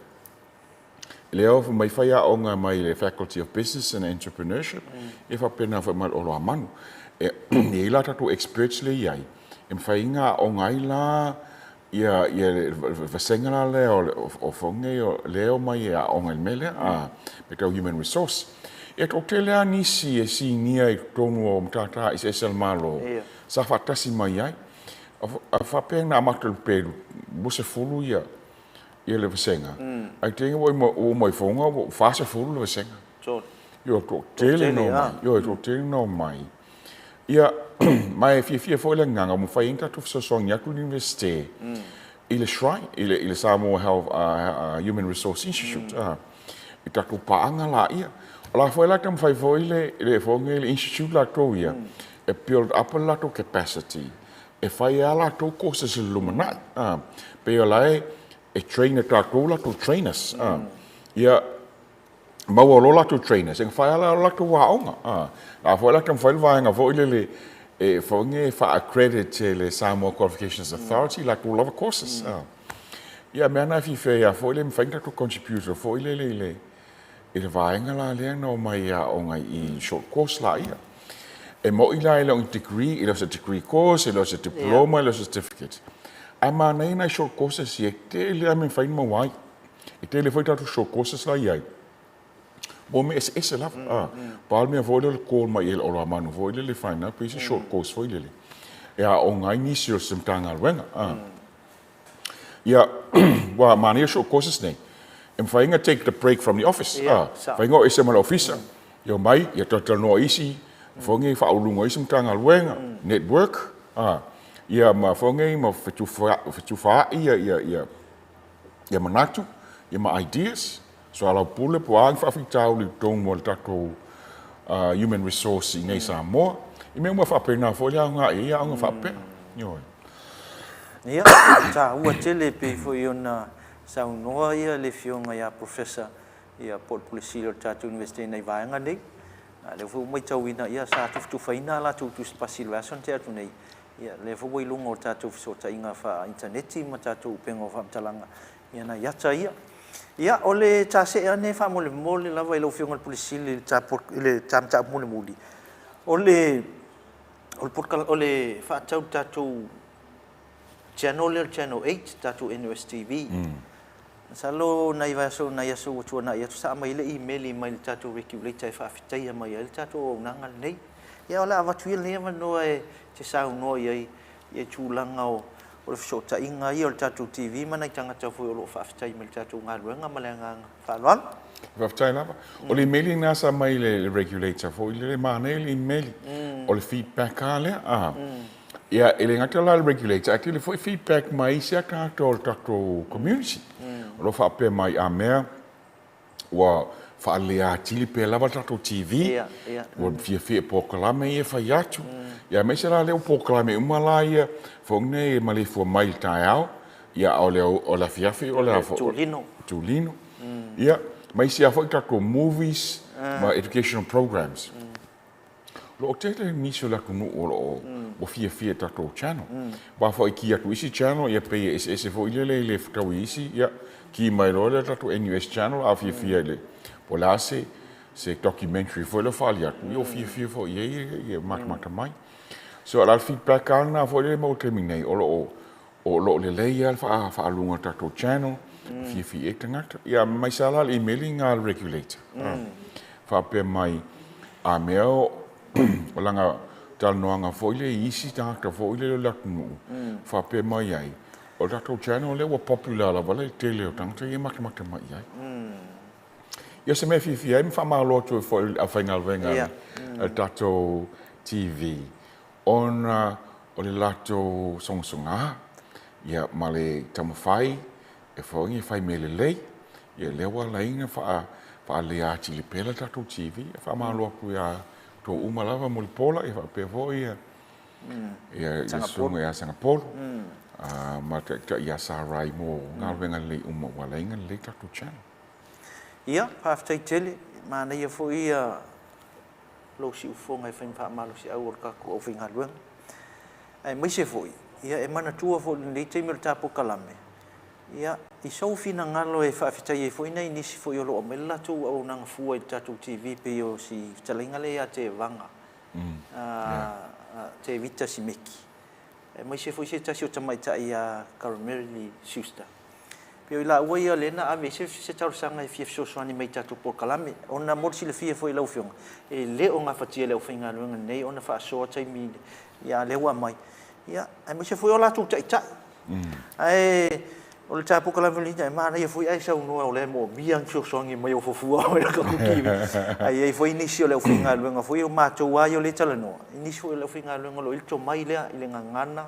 Lea o mai faiaoga mai le Faculty of Business and Entrepreneurship, e faapena foi ma le Oloamanu. E i ai la tatou experts lea e i ai, e mafai ona aoga ai la ia le vasega la lea o fofoga nei lea e omai e aoga i le mea lea, mea tau human resource. E toatele lava nisi e sinia i totonu o matata eseese a le Malo sa faatasi mai ai. A faapea na amata i le pe 20 ia ia le vasega, ae te ua uma ifoga ua 40 le vasega. Ioe, toatele na omai. Ioe, toatele na omai. Ia, ma e fiafia foi le agaga ua mafai ai ona tatou fesoasoani atu le Iunivesite i le SHRI, i le Samoa Health Human Resource Institute, i tatou paaga laia. O la foi la taumafai foi le le Institute latou ia e build up le latou capacity e fai lava latou courses i le lumanai. Pei o la e train e tatou latou trainers. Ia, maua loa latou trainers, e fai lava latou aoga. A foi la taumafai le vaega foi lele e foi e faa-accredit e le Samoa Qualifications Authority latou lava courses. Ia, mea na e fiafia ai foi le mafai ona tatou contribute foi lele i le vaega la lea na omai e aoga i short course laia. E mo'i la e le o ni degree, e le o se degree course, e le o se diploma, e le o se certificate. Ae manaia nai short courses ia, e tele lava mea e mafai ona maua ai. E tele foi tatou short courses la e i ai, mo mea eseese lava. Pau le mea foi lea o le call mai i le Oloamanu foi lele e find out pe i ai se short course foi lele e aoga ai nisi o se Matagaluega. Ia, ua manaia short courses nei, e mafai ona take the break from the office. Mafai ona o ese ma le ofisa, ia omai, ia talatalanoa isi, foi nei faauluga o isi Matagaluega, network, ia ma foi nei ma fetufaai ia manatu, ia ma ideas, soalaupule po o a ni faafitauli i totonu o le tatou human resource i inei i Samoa. I mea uma faapena foi le aoga i ai aoga faapea. Ioe. Ia, e taua tele e pei foi ona saunoa le Afioga ia Professor ia po o le Pule Sili o le tatou Iunivesite i nai vaega nei. A o lea foi ua matauina sa tufatufaina a latou tusipasi i le vaiaso na tea atu nei, ia lea foi ua i luga o tatou fesootaiga faa-initaneti ma tatou upega o faamatalaga ia nai ata ia. Ia, o le ta see ane faamolemole lava i lau Afioga i le Pule Sili i le ta mataupu mulimuli, o le o le faatatau i le tatou channel lea o le Channel 8, tatou NUS TV. Masalo nai vaiaso nai aso ua tuanai atu sa aumai le imeli mai le tatou regulator e faafetaia mai ai le tatou auaunaga lenei. Ia o le a avatu ia lenei avanoa e te saunoa i ai i tulaga o O le fesootaiga ia o le tatou TV ma nai tagata foi o lo o faafetai mai i le tatou galuega ma le agaga faaaloalo. Faafetai lava. O le imeli lena sa mai i le regulator foi lele, manaia le imeli. O le feedback lava lea. A. Ia, e le gata la i le regulator, ae tele foi feedback mai isi lava tagata o le tatou community. O lo o faapea mai, a mea ua faaleleia atili pea lava le tatou TV, ua fiafia i polokalame ia e fai atu. Ia aemaise la lea ua polokalame uma la ia foi nei e maleifua mai i le taeao, ia a o le afiafi o le a foi? Tulino. Tulino. Ia, ma isi lava foi tatou movies ma educational programs. O lo o tele nisi o le atunuu o lo o ua fiafia i tatou channel. Aua foi e ki atu i isi channel, ia pei e eseese foi lele i le fetaui i isi, ia, ki mai loa lea tatou NUS channel, a fiafia i le, po o le a se, se documentary foi lea o faaali atu, ia ua fiafia foi i ai ia matamata mai. So, o le feedback lava lena foi lea e maua i le taimi nei, o lo o O lo o lelei lava le faaaluga o le tatou channel, fiafia i ai tagata. Ia, mai sa la le imeli lena a le regulator, faapea mai, a mea o lana talanoaga foi lea i isi tagata foi lea o le atunuu, faapea mai ai, o le tatou channel lea ua popular lava le tele o tagata ia e matamata mai i ai. Ia, o se mea e fiafia ai ma faamalo atu ai foi i le aufaigaluega a le tatou TV, Ona o le latou sogasoga, ia, ma le taumafai e foi e fai mea lelei, ia, lea ua ala ai ona faaleleia atili pea le tatou TV. E faamalo atu ia outou uma lava Mulipola, ia faapea foi ia, ia, ia Susuga ia Sagapolu, ma le Taitai ia Sarai mo galuega lelei uma ua ala ai ona lelei le tatou channel. Ia, faafetai tele. Manaia foi ia lou siufofoga e fai ma faamalosiau o le tatou aufaigaluega. Aemaise foi, ia e manatua foi i lenei taimi o le ta polokalame, ia, i sou finagalo e faafetai ai foi nai nisi foi o lo o aumai le latou auaunaga fua i le tatou TV pei o si fetalaiga lea ia Tevaga, Tevita Simeki. aemaise foi se tasi o tamaitai ia Karameli Schuster. Pei o i laua ia lea na ave ai se talosaga e fia fesoasoani mai i tatou polokalame. Ona mo le silafia foi e lau Afioga, e le o gafatia e le aufaigaluega nei ona faasoa taimi ia a lea ua aumai, ia, aemaise foi o latou taitai. Ae o le ta polokalame lenei, e manaia foi ae saunoa o lea e moomia ni fesoasoani mai o fuafua mai le tatou TV. Ae i ai foi nisi o le aufaigaluega foi, o matou lava ia o lea e talanoa, i nisi foi o le aufaigaluega o lo o i ai le tomai lea i le gagana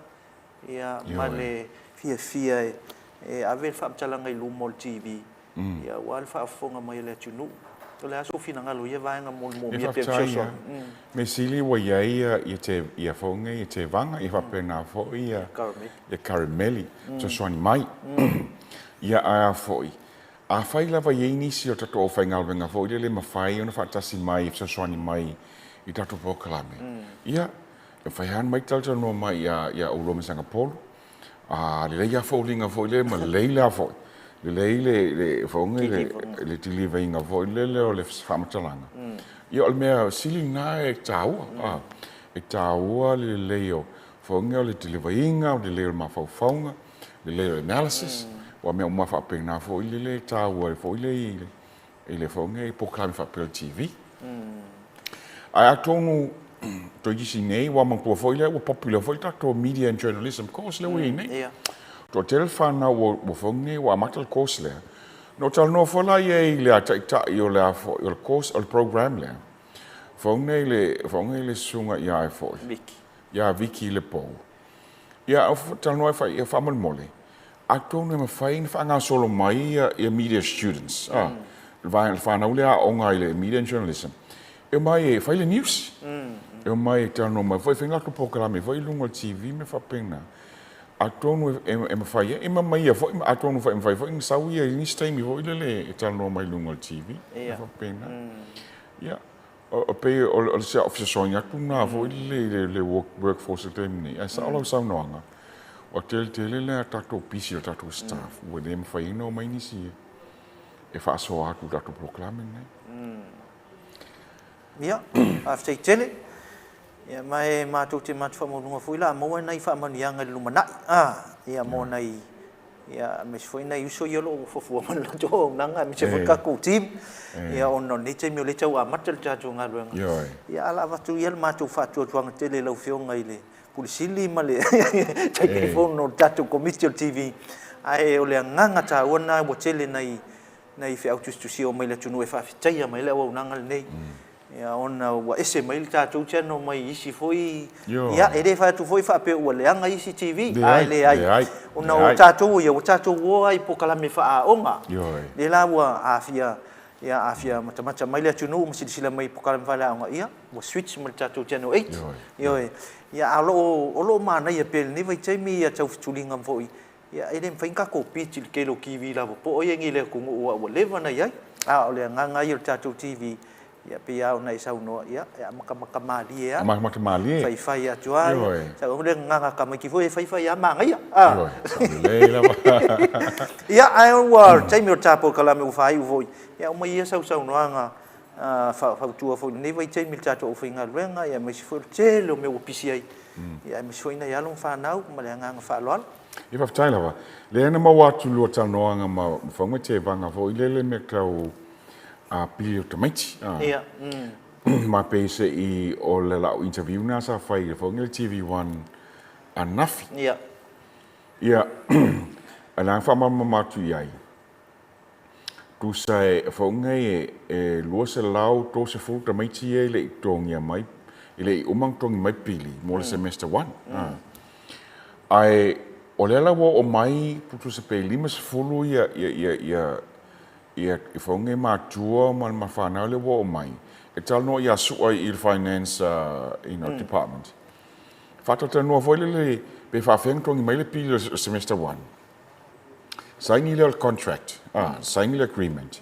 ia ma le fiafia e ave le faamatalaga i luma o le TV ia aua le faafofoga mai a le atunuu. O le a sou finagalo i ia vaega mo le moomia pea o fesoasoani? Mea sili ua i ai ia foi nei ia Tevaga ia faapena foi ia Karameli fesoasoani mai. Ia ae a foi, afai lava e i ai nisi o tatou aufaigaluega foi lele e mafai ona faatasi mai e fesoasoani mai i tatou polokalame, ia, e mafai lava ona mai talatalanoa mai ia Aulua ma Sagapolu. A lelei lava foliga foi lea ma lelei la foi, lelei le, le, foi le, le deliver ina foi lele o le faamatalaga. Ia o le mea sili lena e taua, a, e taua le lelei o, foi o le deliver ina, o le lelei o le mafaufauga, lelei o le analysis, aua mea uma faapena foi lele e taua ai foi le i le, i le foi nei polokalame faapea o le TV. Ae atonu toeitiiti nei, ua manatua foi lea ua popular foi le tatou media and journalism course lea ua i ai nei. Yeah. Toatele fanau ua, ua foi nei ua amata le course lea. Na ou talanoa foi la i ai i le taitai o le a foi o le course o le program lea. Foi nei le foi nei le susuga ia ai foi. Vicky. Ia Vicky Lepou. Ia, ou talanoa ai fai, faamolemole, atonu e mafai ona faagasolo mai ia media students, a, le vaega, le fanau lea aoga i le media and journalism, e omai e fai le news, e omai e talanoa mai foi, fai ni latou polokalame foi i luga o le TV ma mea faapena. Atonu e mafai ai, ma ma ia foi, atonu foi e mafai foi ona sau ia i nisi taimi foi lele e talanoa mai i luga o le TV, mea faapena. Ia. E pei o le fesoasoani atu lena foi i le workforce i le taimi nei, ae sao lau saunoaga, ua tele tele le tatou pisi o le tatou staff ua le mafai ai ona omai nisi e faasoa atu i le tatou polokalame lenei. Ia, faafetai tele. Ia, ma e matou te manatu faamaualuga foi o le a maua nai faamanuiaga i le lumanai, ia, mo nai Ia, aemaise foi nai uso ia o lo o fuafua mai le latou auaunaga, aemaise foi le tatou team, ia, ona o lenei taimi o lea e tau amata le tatou galuega. Ia, ae o le a avatu ia le matou faatuatuaga tele i lau Afioga i le Pule Sili ma le Taitaifono o le tatou Komiti o le TV, ae o le agaga taua lena ua tele nai nai feau tusitusia oo mai le atunuu e faafetaia mai ai le auaunaga lenei. Ia ona ua ese mai le tatou channel mai isi foi, ia e le fai atu foi faapea ua leaga isi TV, ae leai, ona o tatou ia ua tatou o lava i polokalame faaaoga. Lea la ua afia Ia, a fia matamata mai le atunuu ma silasila mai i polokalame faaleaoga, ia, ua switch ma le tatou Channel 8. Ioe. Ia, a o lo o, o lo o manaia pea i lenei vaitaimi ia taufutuliga foi, ia, e le mafai ona tatou beat i le tele o TV lavapoa ia e i le atunuu aua ua leva ona i ai. A o le agaga ia o le tatou TV, ia, pei lava ona e saunoa, ia, e amatamata malie lava. Amatamata malie. Faifai atu lava. Ioe. Sau le agaga tamaiti foi e faifai lava manaia. A. Ioe, sao lelei lava. Ia, ae ua taimi o le ta polokalame ua faaiu foi, ia aumai ia sau saunoaga fautua foi i lenei vaitaimi i le tatou aufaigaluega, aemaise foi o le tele o mea ua pisi ai, ia aemaise foi nai alo ma fanau ma le agaga faaaloalo. Ia faafetai lava. Lea na maua atu lua talanoaga ma Fauga Tevaga foi lele mea tau pili o tamaiti. Ia. Ma pei se i o le lau interview na sa fai i le foi le TV1 ananafi. Ia. Ia, o le a faamalamalama atu i ai, tusa e fauga e 230 tamaiti ia e le i totogia mai, e le i uma ona totogi mai pili mo le semester one. Ae o lea la ua oo mai tusa pe 50 ia ia ia ia fauga e matua ma fanau lea ua oo mai e talanoa ia Su'a i le finance you know, department. Faatalatalanoa foi lele pe faafefea ona totogi mai le pili o le semester one. Saini lea o le contract, ah, saini le agreement.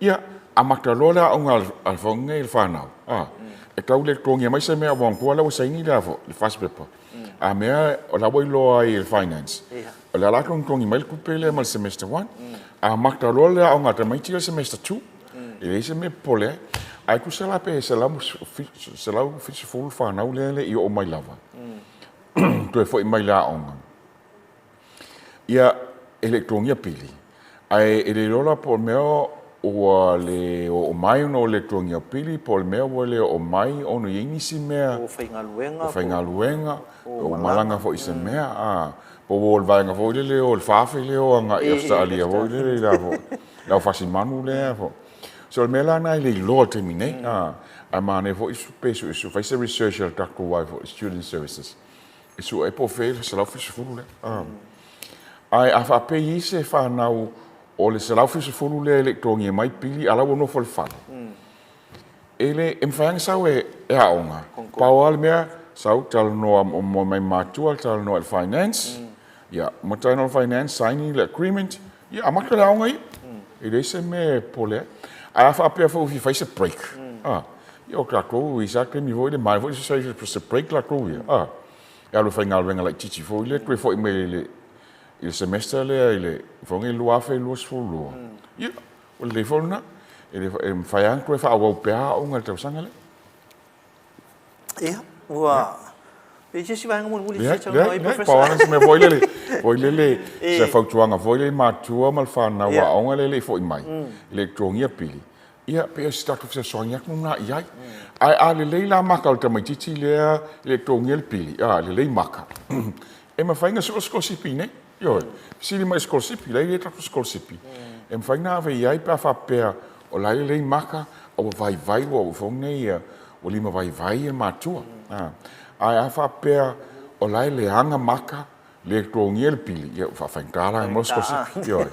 Ia, amata loa le aoga a le faauiga i le fanau. Ah, e tau le totogia mai se mea aua manatua la ua saini le a foi, le fasi pepa. A mea o la ua iloa ai e le finance, o le a la togitogi mai le tupe lea ma le semester one. Amata loa le aoga a tamaiti ia le semester 2. E leai se mea e popole ai. Ae tusa la pe 170 fanau lea e le i oo mai lava, toe foi mai le aoga, ia, e le i totogia pili. Ae e le iloa la po o le mea ua le oo mai ona ua le totogia pili, po o le mea ua le oo mai ona e i ai nisi mea. Po o faigaluega. Po o faigaluega, po o malaga foi i se mea. Po o le vaega foi lele o le 4,000 lea o agai i Ausetalia foi lele i la foi. Le aufasi manu lea foi. So o le mea la lena e le iloa i le taimi nei, ae manaia foi pe suesue, fai se research a le tatou ai foi Student Services e sue ai po o fea le 170 lea. Ae a faapea e i ai se fanau o le 170 lea e le i totogia mai pili a o la ua nofo i le fale, e le, e mafai lava ona sau e aoga. Pau lava le mea, sau talanoa mai matua, talanoa i le finance, ia, uma talanoa i le finance, sign le agreement, ia amata le aoga ia. E leai se mea e popole ai. Ae a faapea foi ua fia fai se break, a, ia o tatou i sa taimi foi lea, manaia foi se fai se break latou ia, a, e alu e faigaluega laitiiti foi lea, toe foi mai i le semester lea i le 2022, ia, O le lelei foi lena. E mafai lava ona toe faaauau pea aoga i le tausaga lea. Ia, ua e i ai se isi vaega mulimuli e fia saunoa ai, Professor? Pau lava se mea foi lele, foi lele, se fautuaga foi lele i matua ma le fanau aoga lea e le i foi mai, e le i totogia pili, ia, pei o se tatou fesoasoani atu lena i ai. Ae a lelei la maka o le tamaitiiti lea e le i totogia le pili, a, lelei maka, e mafai ona sue le sikolasipi nei. Ioe, fesili mai i sikolasipi, la e i ai tatou sikolasipi e mafai ona ave i ai pe a faapea o la e lelei maka, a ua vaivai, ua foi nei ua lima vaivai ia matua. Ae a faapea o la e leaga maka, le totogia le pili, ia ua faafaigata la e maua sikolasipi. Ioe.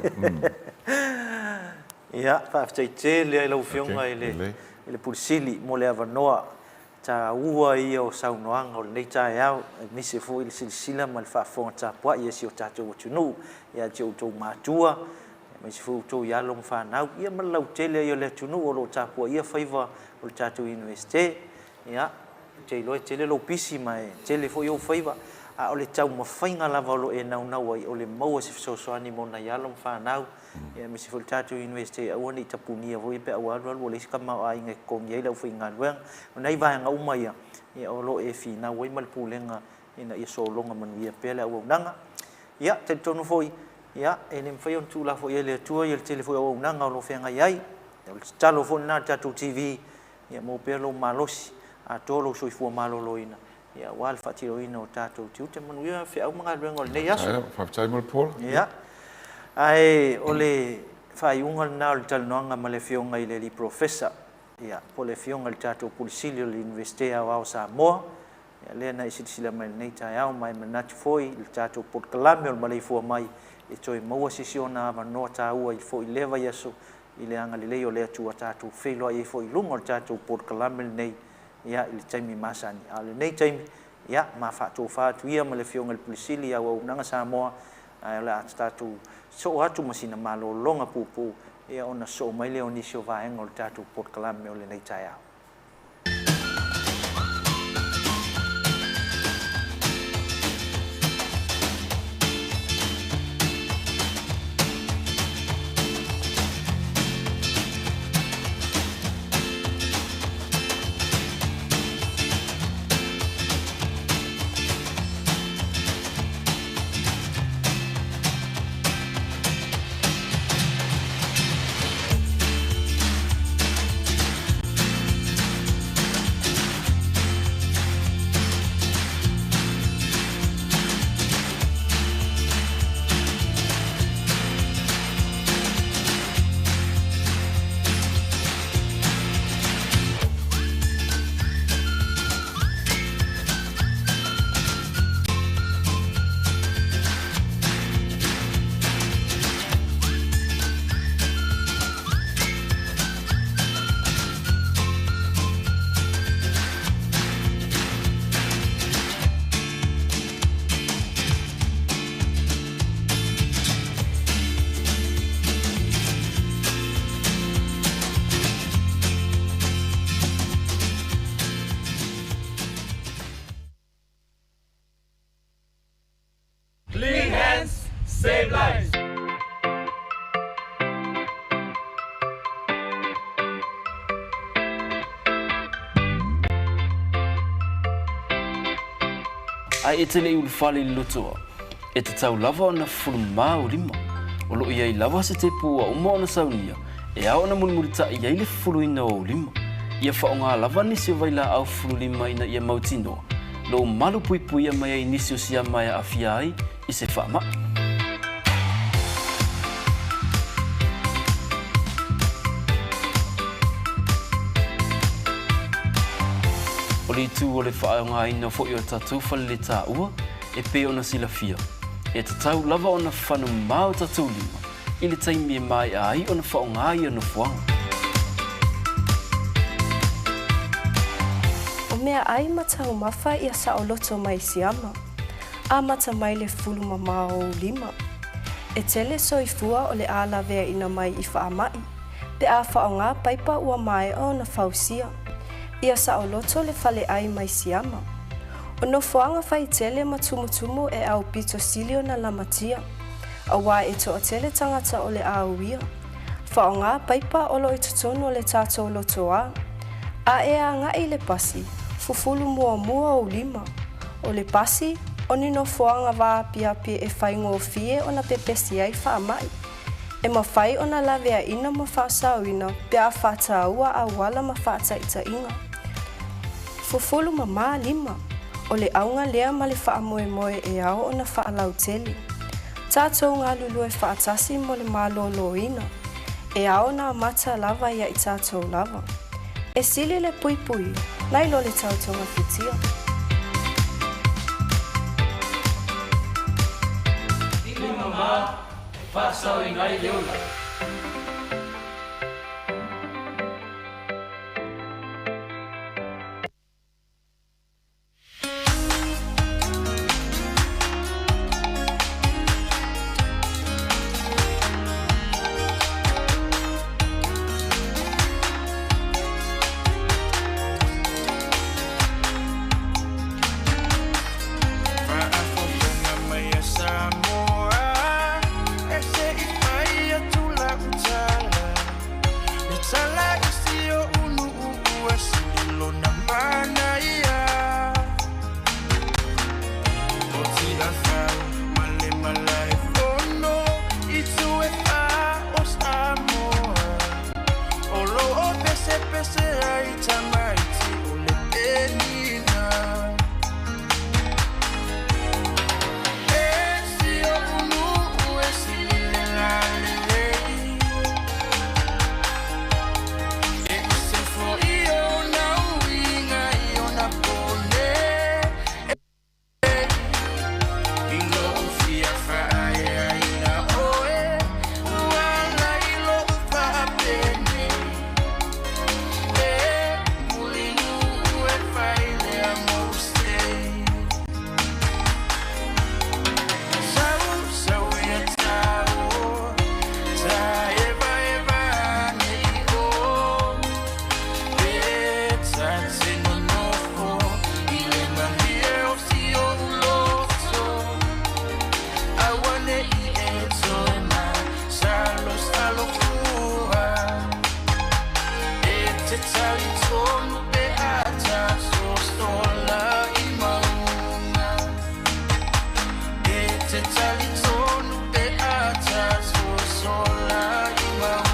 Ia, faafetai tele lava i lau Afioga i le Pule Sili mo le avanoa taua ia o saunoaga o lenei taeao, aemaise foi le silasila ma le faafofoga tapuai a si o tatou atunuu ia te outou matua, aemaise foi outou i alo ma fanau, ia ma le lautele ia o le atunuu o lo o tapuaia faiva o le tatou Iunivesite. Ia, ou te iloa e tele lou pisi ma e tele foi ou faiva, a o le taumafaiga lava o lo o e naunau ai, o le maua se fesoasoani mo nai alo ma fanau, aemaise foi le tatou Iunivesite, aua ne i tapunia foi pe a ua alu alu ua leai se tamaoaiga e totogi ai le aufaigaluega. O nai vaega uma ia, o lo o e finau ai ma le Pulega ina ia sologa manuia pea le auaunaga. Ia, talitonu foi, ia, e le mafai ona tuulafoaia e le Atua le tele foi o auaunaga o lo o feagai ai. O le tatalo foi lena a le tatou TV, ia maua pea lou malosi atoa lou soifua maloloina. Ia, aua le faatinoina o tatou tiute. Manuia feau ma galuega o lenei aso. Faafetai mo le pola. Ia. Ae o le faaiuga lena o le talanoaga ma le Afioga i le Alii Profesa, ia, po o le Afioga i le tatou Pule Sili o le Iunivesite Aoao o Samoa, ia, lea na e silasila mai i lenei taeao, ma e manatu foi i le tatou polokalame o le maleifua mai e toe maua se isi ona avanoa taua i foi lea vaiaso i le agalelei o le Atua tatou feiloai ai foi i luga o le tatou polokalame lenei, ia, i le taimi masani. A o lenei taimi, ia, ma faatofa atu ia ma le Afioga i le Pule Sili i Auaunaga Samoa, ae o le a tatou soo atu ma sina malologa puupuu, ia, ona soo mai lea o nisi o vaega o le tatou polokalame o lenei taeao. Clean hands, save lives. Ae e te le i ulufale i le lotoa, e tatau lava ona fufulu mamā ou lima. O lo o i ai lava se tepu ua uma ona saunia e ao ona mulimulitaʻi ai le fufuluina o ou lima. Ia faaaoga lava nisi o vailaau fufulu lima ina ia mautinoa lou malu puipuia mai ai nisi o siama e aafia ai i se faamaʻi. O le itu o le faaaogaina foi o tatou faleletaua e pei ona silafia, e tatau lava ona fano mamā o tatou lima i le taimi e maea ai ona faaaoga ia nofoaga. O meaʻai ma taumafa ia saoloto mai siama, amata mai le fulu mamao o ou lima. E tele soifua o le a laveaina mai i faamaʻi, pe a faaaoga paipa ua maea ona fausia. Ia saoloto le faleʻai mai siama. O nofoaga faitele ma tumutumu e aupito sili ona lamatia. Aua e toatele tagata o le a uia. Faaaoga paipa o lo o i totonu o le tatou lotoa. A e agai i le pasi, fufulu muamua ou lima. O le pasi, o ni nofoaga vaapiapi e faigofie ona pepesi ai faamaʻi. E mafai ona laveaina ma faasaoina pe a faataua auala ma faataitaiga. Fufulu mamā lima, o le auga lea ma le faamoemoe e ao ona faalautele. Tatou galulue faatasi mo le malōlōina, e ao ona amata lava ia i tatou lava. E sili le puipuia, nai lo le tau togafitia. Lima mamā e faasaoina ai le ola. Faafofoga mai a Samoa, e se i fai atu. talitonu pe a tasosola i mauga. E te talitonu pe a tasosola i mauga.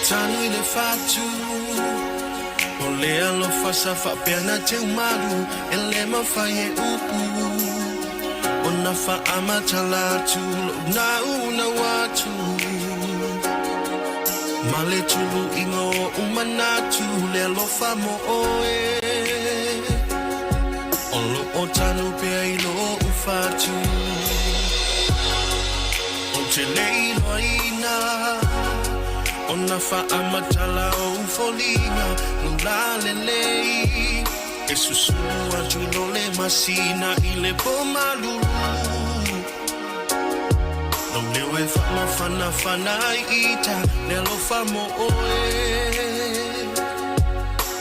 Tanu i le fatu O le alofa sa faapea na teumalu E le mafai e upu Ona faamatala atu Lo'u naunau atu Ma le tuluiga o o'u manatu Le alofa mo oe O lo'o tanu pea i lo'u fatu Ou te le iloaina Ona faamatala o ou foliga Lou lalelei E susulu atu i lo le masina I le po malulu Lou leo e faamafanafana ai ita Le alofa mo oe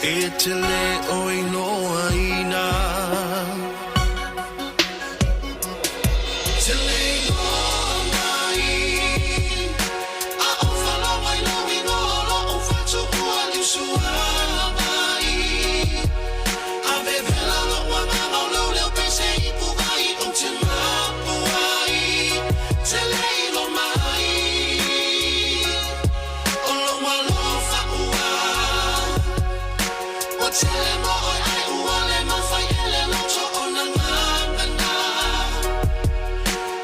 E te le o iloaina Te le iloa mai A o falaua i lou igoa o lo'u fatu ua liusua mai A vevela lo'u agaga o lou leo pei se ipu vai ou te mapu ai Te le iloa mai O lou alofa ua Ua tele mo oe ae ua le mafai e le loto ona gagana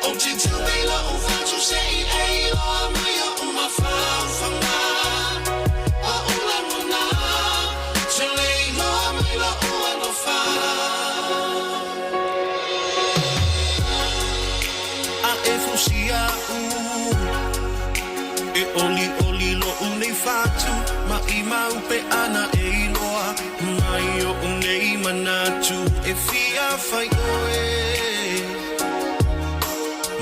Ou te tupe i lo'u fatu se i e iloa mai o'u mafaufauga O'u lagona Te le iloa mai lo'u alofa A e fusi a'u E olioli lo'u nei fatu Maimau pe ana e iloa Mai o'u nei manatu E fia fai oe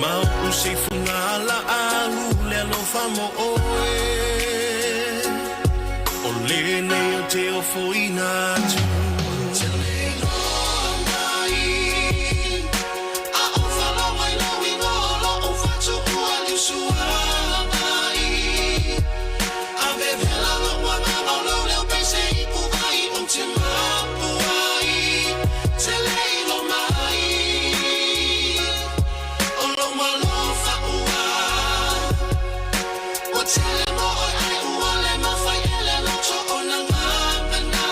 Ma o'u seifuga laau Le alofa mo oe O lenei ou te ofoina atu Te le iloa mai A o falaua i lou igoa o lo'u fatu ua liusua mai A vevela lo'u agaga o lou leo pei se ipu vai ou te mapu ai Te le iloa mai O lou alofa ua tele mo oe ai ua le mafai e le loto ona gagana.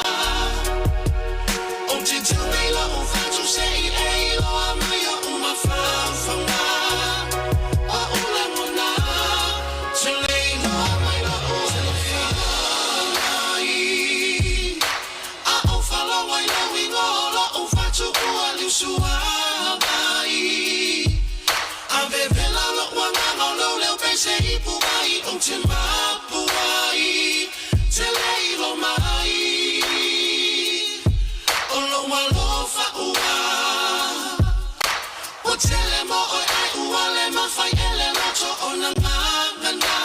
Ou te tau nei lo'u fatu se i e iloa mai oʻu mafaufauga. Oʻu lagona te le iloa mai lo'u alofa mai. A ou faalogo i lou igoa o lo'u fatu ua liusua mai. A vevela lo'u agaga o lou leo pei se ipu ai ou te mapu ai te le ilo mai. O lou alofa ua ua tele mo oe ai ua le mafai e le loto ona gagana.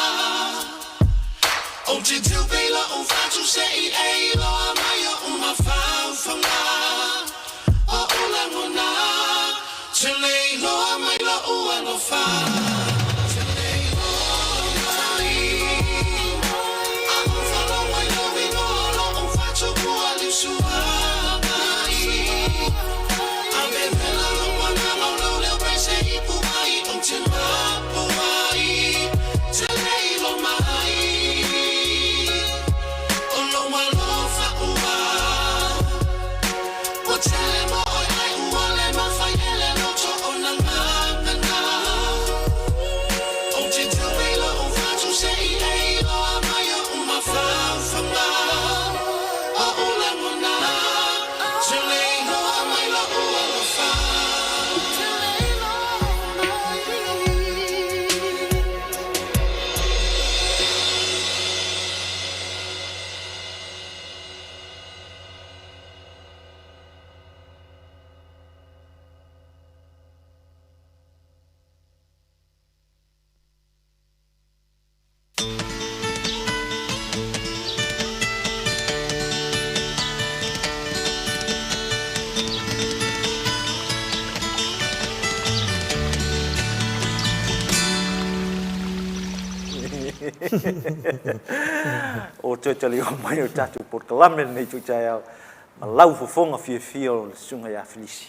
Ou te teu pea i lo'u fatu se i e iloa mai oʻu mafaufauga. Oʻu lagona te le iloa mai lo'u alofa. Te le iloa mai. A ou faalogo i lou igoa o lo'u fatu ua liusua mai. A vevela lo'u agaga o lou leo pei se ipu ai ou te mapu ai te le ilo mai. O lou alofa ua ua tele mo oe ai ua le mafai e le loto ona gagana. Ou te tau pea i lo'u fatu se i e iloa mai oʻu mafaufauga. Oʻu lagona te le iloa mai lo'u alofa. Te le iloa mai. O toe taliua mai o le tatou polokalame lenei itu taeao ma lau fofoga fiafia o le Susuga ia Filisi.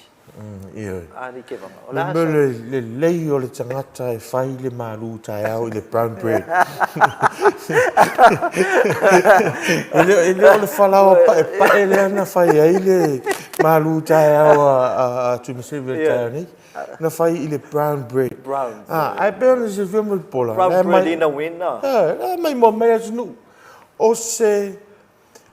Ioe. A alii Tevaga, o le a sa. Le lelei o le tagata e fai le malu taeao i le brown bread. E le o le falaoa paepae lea na fai ai le malu taeao a Tuimaseve i le taeao nei. Na fai i le brown bread. Brown bread. Ae pei ona silafia Mulipola. Brown bread ina wina. La e maimoa mai le atunuu. O se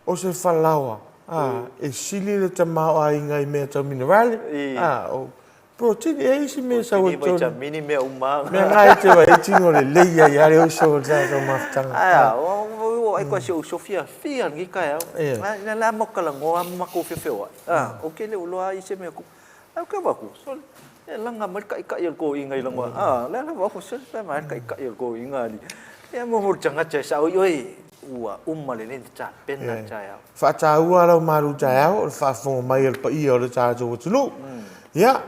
O se falaoa, ā, e sili le tamaoaiga i mea tau minerale, ā, o protein, e i ai isi mea e sau ai tonu. Protein, vitamini, mea uma lava. Mea na e te vaai ai tino lelei ai lava le uso o le tatou mafutaga. Ae a, ua vaai koa si ou uso fiafia lenei taeao. Ia la matou talanoa ma matou feofeoai, ā, ou te le o iloa lava i se mea tupu. Ae ou te avatu, sole, e laga mai le taitai o le toeaina i lana, a, o lea lava au, sole, fai mai le taitai o le toeaina alii. Ia mo le tagata e sao i oe, ua uma lelei ona tapena le taeao. Faataua lau malu taeao o le faafofoga mai a le paia o le tatou atunuu. Ia,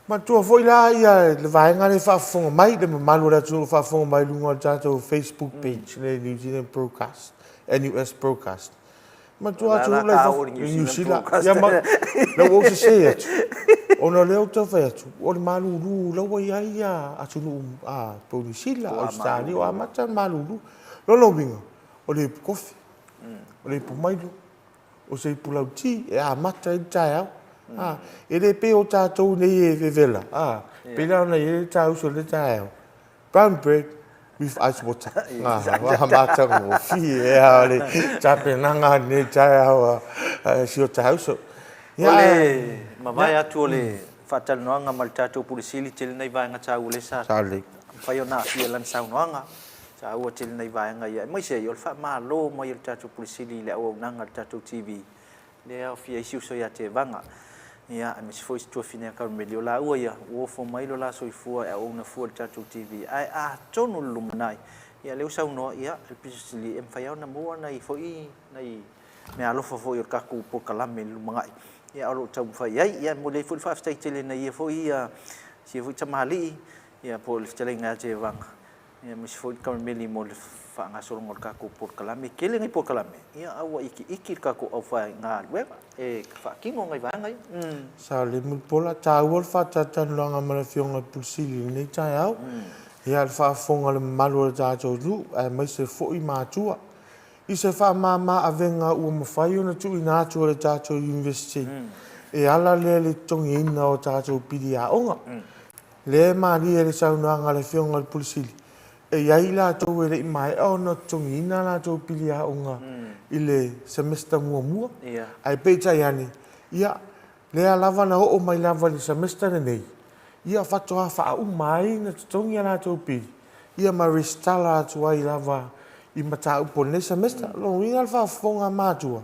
manatua foi la ia le vaega lea e faafofoga mai, le mamalu o le atunuu o faafofoga mai i luga o le tatou Facebook page, le New Zealand Broadcast, NUS Broadcast. Matua atunuu la i fafo, i Niu Sila. Ia ma, la ua ou sese atu, ona o lea ou te taumafai atu, o le malulu la ua i ai atunuu pei o Niu Sila, Ausetalia, ua amata ona malulu. Lona uiga, o le ipu kofi, o le ipu mailo, o se ipu lauti e amata ai le taeao. E le pei o tatou nei e vevela, pei la ona i ai le ta uso i le taeao, Brown bread with ice water. Ngā matagofie a o le tapenaga lenei taeao a si o ta uso. O le mavae atu o le faatalanoaga ma le tatou Pule Sili tele nai vaega taua lea sa mafai ona aafia i lana saunoaga. Taua tele nai vaega ia aemaise ai o le faamalo mai o le tatou Pule Sili i le auaunaga a le tatou TV lea e aofia ai si uso ia Tevaga, ia, aemaise foi si tuafine ia Karmeli. O laua ia, ua ofo mai lo la soifua e auauna fua i le tatou TV. Ae atonu i le lumanai, ia, lea ua saunoa, ia, le pito sili e mafai lava ona maua nai foi nai meaalofa foi o le tatou polokalame i le lumanai, ia, o lo o taumafai ai. Ia, e momoli ai foi le faafetai tele i ia foi, ia, si ia foi tamalii, ia, po o le fetalaiga ia Tevaga, aemaise foi le Karimeli mo le faagasologa o le tatou polokalame. E tele nai polokalame, ia, a ua itiiti le tatou aufaigaluega e faatino nai vaega ia. Sa le Mulipola, taua le faatalatalanoaga ma le Afioga i le Pule Sili i lenei taeao. Ia, le faafofoga a le mamalu o le tatou nuu aemaise foi matua i se faamama avega ua mafai ona tuuina atu e le tatou Iunivesite e ala lea i le totogiina o tatou pili aoga. Lea e malie i le saunoaga a le Afioga i le Pule Sili, e i ai i latou e le i maea ona totogiina a latou pili aoga i le semester muamua, ae peitai ane, ia, lea lava na oo mai lava i le semester lenei, ia faatoa faauma ai ona totogi a latou pili, ia ma resitala atu ai lava i mataupu o lenei semester. O lona uiga o le faafofoga a matua,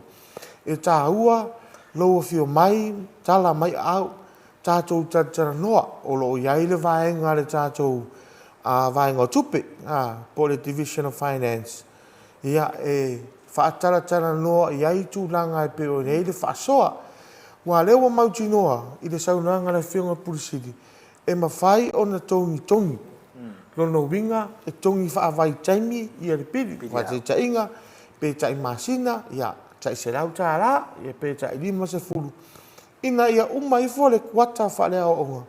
e taua lou afio mai, tala mai aau, tatou talatalanoa, o lo o i ai le vaega a le tatou vaega o tupe, po o le Division of Finance, ia, e faatalatalanoa i ai tulaga e pei ona i ai le faasoa. Aua o lea ua mautinoa i le saunoaga a le Afioga i le Pule Sili, e mafai ona togitogi. Lona uiga, e togi faavaitaimi ia le pili. Faataitaiga, pe tai masina, ia, tai $100, ia pe tai 50, ina ia uma ifo le kuata faaleaoaoga,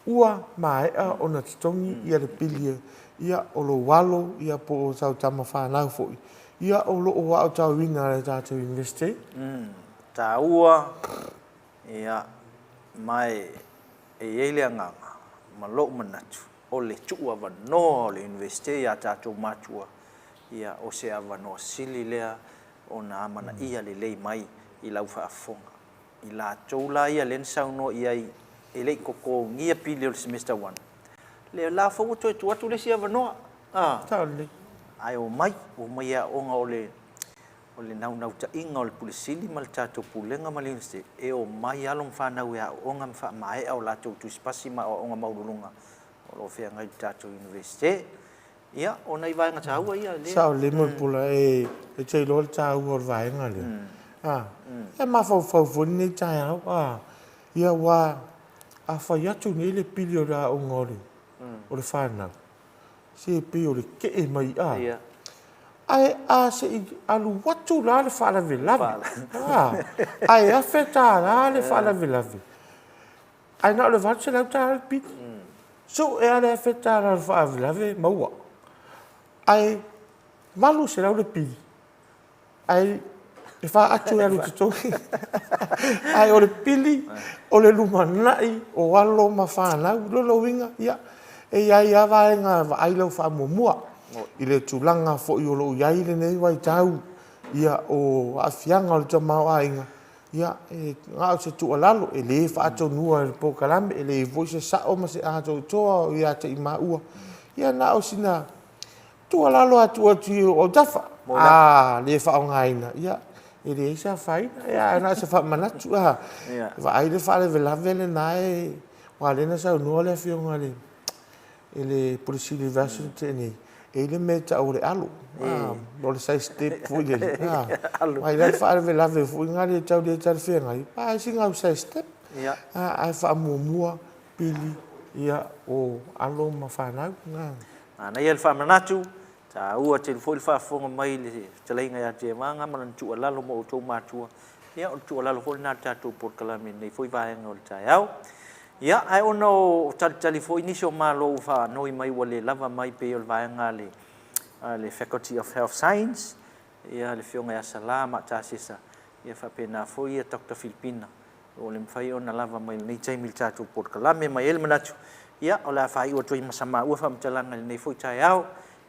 ua maea ona totogi ia le pili ia o lou alo ia po o sau tama fanau foi ia o lo o aotauina e le tatou Iunivesite. Taua, ia, ma e i ai le agaga ma lou manatu, o le tuuavanoa o le Iunivesite ia tatou matua, ia, o se avanoa sili lea ona amanaia lelei mai i lau faafofoga. I latou la ia lea na saunoa i ai e le i totogia pili o le Semester One, lea la foi ua toe tuu atu le isi avanoa, a, Sao lelei. Ae omai, omai e aooga o le o le naunautaiga o le Pule Sili ma le tatou Pulega ma le Iunivesite, e omai alo ma fanau e aooga ma faamaea o latou tusipasi ma aoaoga maualuluga o lo o feagai i le tatou Iunivesite. Ia, o nai vaega taua ia lea. Sao lelei Mulipola, e te iloa le taua o le vaega lea. A, e mafaufau foi lenei taeao, a, ia aua a fai atu nei le pili o le aoga o le, o le fanau, se pei o le kee mai, a. Ae a se i alu atu la le faalavelave, a, ae $1000 le faalavelave, Ae na o le $800 le pili. Sue lava le $1000 o le faalavelave maua. Ae $800 le pili, ae e faatu e alu i totogi. Ae o le pili o le lumanai o alo ma fanau. O lona uiga, ia, e i ai lava vaega e vaai lau faamuamua i le tulaga foi o lo o i ai lenei vaitau, ia, o aafiaga o le tamaoaiga. Ia, e na o se tuualalo, e le faatonua e le polokalame, e leai foi se sao ma se atoatoa o ia te i maua. Ia na o sina tuualalo lava e tuu atu i ou autafa. A le faaaogaina, ia, e leai se afaina. Ia, ae na o se faamanatu, a, vaai le faalavelave lena e, aua o lea na saunoa le Afioga i le i le Pule Sili i le vaiaso na tea nei, e i ai le mea e tau o le alo, o le size step foi lele, aua e i ai le faalavelave foi lena e tau le talafeagai, ae sina au size step, ae faamuamua pili o alo ma fanau. Manaia le faamanatu, taua tele foi le faafofoga mai i le fetalaiga ia Tevaga ma lana tuualalo mo outou matua. Ia, o le tuualalo foi lena a le tatou polokalame i lenei foi vaega o le taeao. Ia, ae ona o talitali foi nisi o Malo ua faanoi mai ua le lava mai pei o le vaega a le a le Faculty of Health Science, ia le Afioga ia Sala Maatasesa, ia faapena foi ia Doctor Filipina, ua le mafai ona lava mai i lenei taimi i le tatou polokalame. Ma e i ai le manatu, ia, o le a faaiu atu ai ma sa maua faamatalaga i lenei foi taeao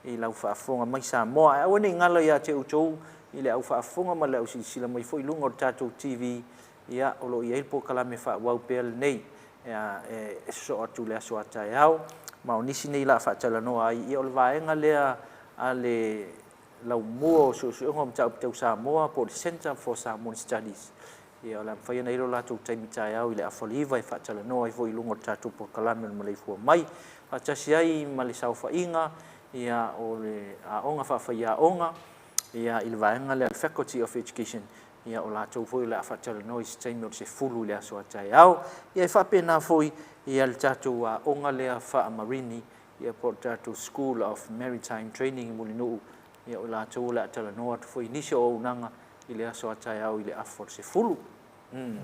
i lau faafofoga mai Samoa. Ae aua ne i galo ia te outou i le au faafofoga ma le au silasila mai foi i luga o le tatou TV, Ia, o lo o i ai le polokalame faaauau pea lenei e sosoo atu i le aso a taeao. Ma o nisi nei o le a faatalanoa ai, ia o le vaega lea a le Laumua o Suesuega o Mataupu Tau Samoa po o le Centre for Samoan Studies. Ia, o le a mafai ona i ai lo latou taimi taeao i le afa o le 9 e faatalanoa ai foi i luga o le tatou polokalame o le Maleifua Mai faatasi ai ma le saofaiga ia o le aoga faafaiaoga ia i le vaega lea a le Faculty of Education Ia, o latou foi o le a faatalanoa i se taimi o le 10 i le aso a taeao. Ia, e faapena foi ia le tatou aoga lea faa-Marini, ia po o le tatou School of Maritime Training i Mulinuu, ia o latou o le a talanoa atu foi i nisi o auaunaga i le aso a taeao i le afa o le 10.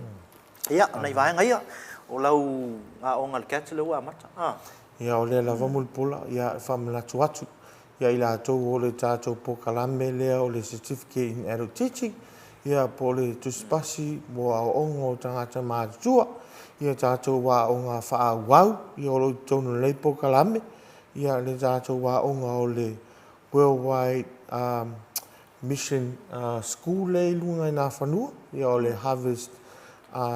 Ia, o nai vaega ia, o lau aoga i le CATS lea ua amata. Ia, o lea lava Mulipola, ia, e faamanatu atu ia i latou o le tatou polokalame lea o le Certificate in Adult Teaching, ia, po o le Tusipasi mo Aoaoga o Tagata Matutua, ia tatou aoga faaauau, ia o lo o i totonu o lenei polokalame, ia le tatou aoga o le Worldwide um, Mission School lea i luga i Nafanua, ia o le Harvest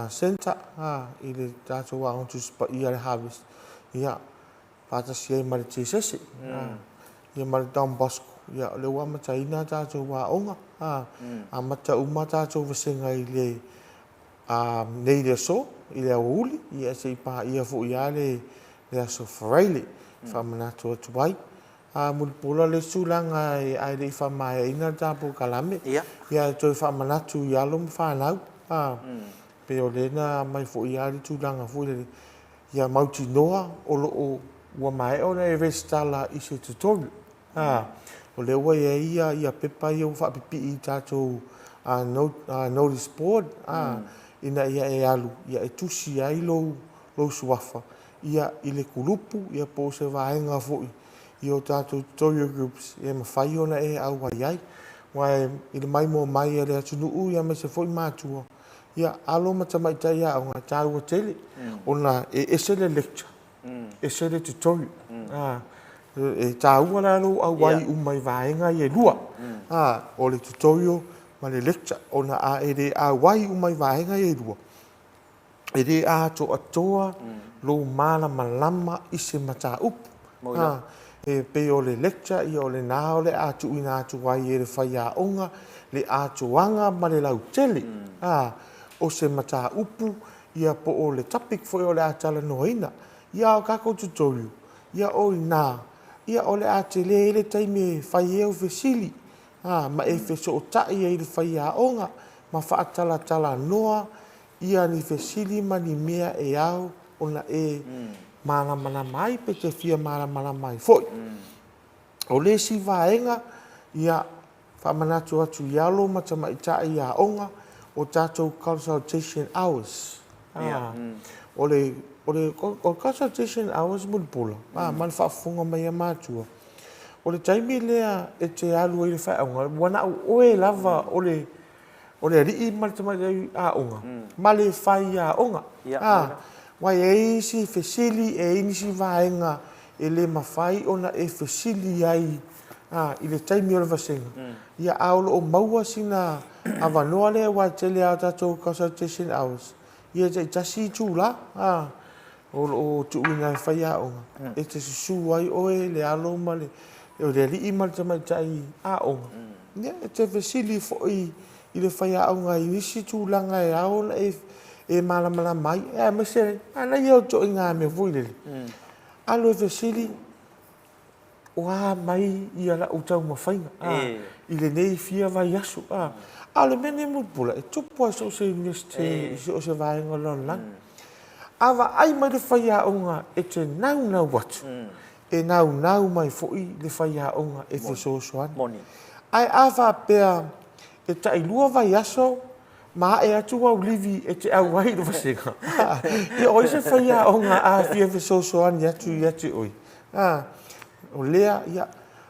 Centre i le tatou Aoga Tusi Paia le Harvest, ia faatasi ai ma le Jesese, ia ma le Don Bosco, ia o lea ua amataina a tatou aoga, amata uma a tatou vasega i le nei le aso, i le aoauli, ia se i paia foi lava le aso Faraile, faamanatu atu ai. A mulipola le isi tulaga ae le i faamaeaina le ta polokalame, ia e toe faamanatu i alo ma fanau, a, pei o lea na aumai foi lava le tulaga foi lele, ia mautinoa o lo o ua maea ona e resitala i se tutorial. A, o lea ua i ai ia pepa ia ua faapipii i tatou notice board, a, ina ia e alu e tusi ai lou suafa ia i le kulupu ia po o se vaega foi i o tatou tutorial groups e mafai ona e auai ai. Aua i le maimoa mai a le atunuu ia aemaise foi matua, ia alo ma tamaitai aoga e taua tele ona e ese le lecture, ese le tutorial. E taua la lou auai uma i vaega ia e lua, o le tutorial ma le lecture ona a e le auai uma i vaega ia e lua, e le atoatoa lou malamalama i se mataupu. Ha, e pei o le lecture, ia o lena o le a tuuina atu ai e le faiaoga le atoaga ma le lautele, ha, o se mataupu, ia po o le topic foi o le a talanoaina. Ia a o tatou tutorial, ia o i ina, ia o le a tele ai le taimi e fai ai au fesili, ha, ma e fesootai ai i le faiaoga ma faatalatalanoa ia ni fesili ma ni mea e ao ona e malamalama ai pe te fia malamalama ai foi. O le isi vaega, ia faamanatu atu i alo ma tamaitai aoga o tatou consultation hours. O le o le consultation hours mulipola, ma le faafofoga mai a matua, o le taimi lea e te alu ai i le faeaoga, ua na o oe lava o le o le alii ma le tamaitai aoga ma le faiaoga. Aua e i ai isi fesili, e i ai nisi vaega e le mafai ona e fesili ai i le taimi o le vasega, ia a o lo o maua sina avanoa lea aua e tele lava o tatou consultation hours, ia e taitasi itula. O lo o tuuina e faiaoga e te susu ai oe le alo ma le, o le alii ma le tamaitai aoga, ia e te fesili foi i le faiaoga i nisi tulaga e ao ona e malamalama ai, aemaise manaia o ituaiga mea foi lele, alu e fesili, o a mai ia lau taumafaiga i lenei fia vaiaso. A o le mea lenei Mulipola, e tupu lava i so o se Iunivesite, i so o se vaega o le lalolagi. A vaai mai le faiaoga e te naunau atu, e naunau mai foi le faiaoga e fesoasoani. Ae a faapea e tailua vaiaso ma ae atu au livi e te auai i le vasega, ia o ai se faiaoga a fia fesoasoani atu ia te oe? A, o lea, ia,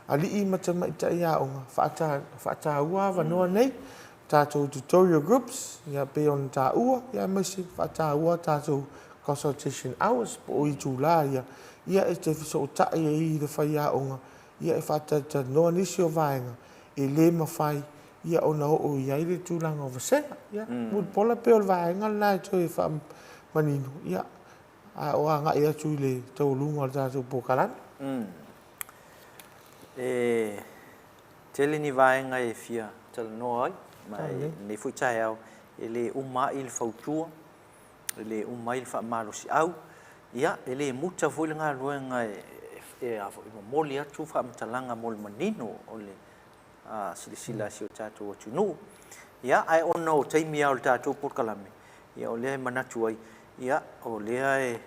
alii ma tamaitai aoga, faataua avanoa nei, tatou tutorial groups, ia, pei ona taua, ia, aemaise faataua tatou consultation hours, po o itula ia, ia, e te fesootai ai i le faiaoga, ia, e faatalatalanoa nisi o vaega e le mafai, ia, ona oo i ai le tulaga o vasega. Ia, mulipola pei o le vaega lena e toe faamanino, ia, a o agai atu i le taualuga o le tatou polokalame. E tele ni vaega e fia talanoa ai, ma i lenei foi taeao, e le uma ai le fautua, e le uma ai le faamalosiau, ia, e le muta foi le galuega e momoli atu faamatalaga mo le manino o le silasila a si o tatou atunuu. Ia, ae ona o taimi lava o le tatou polokalame, ia o lea e manatu ai, ia, o lea e,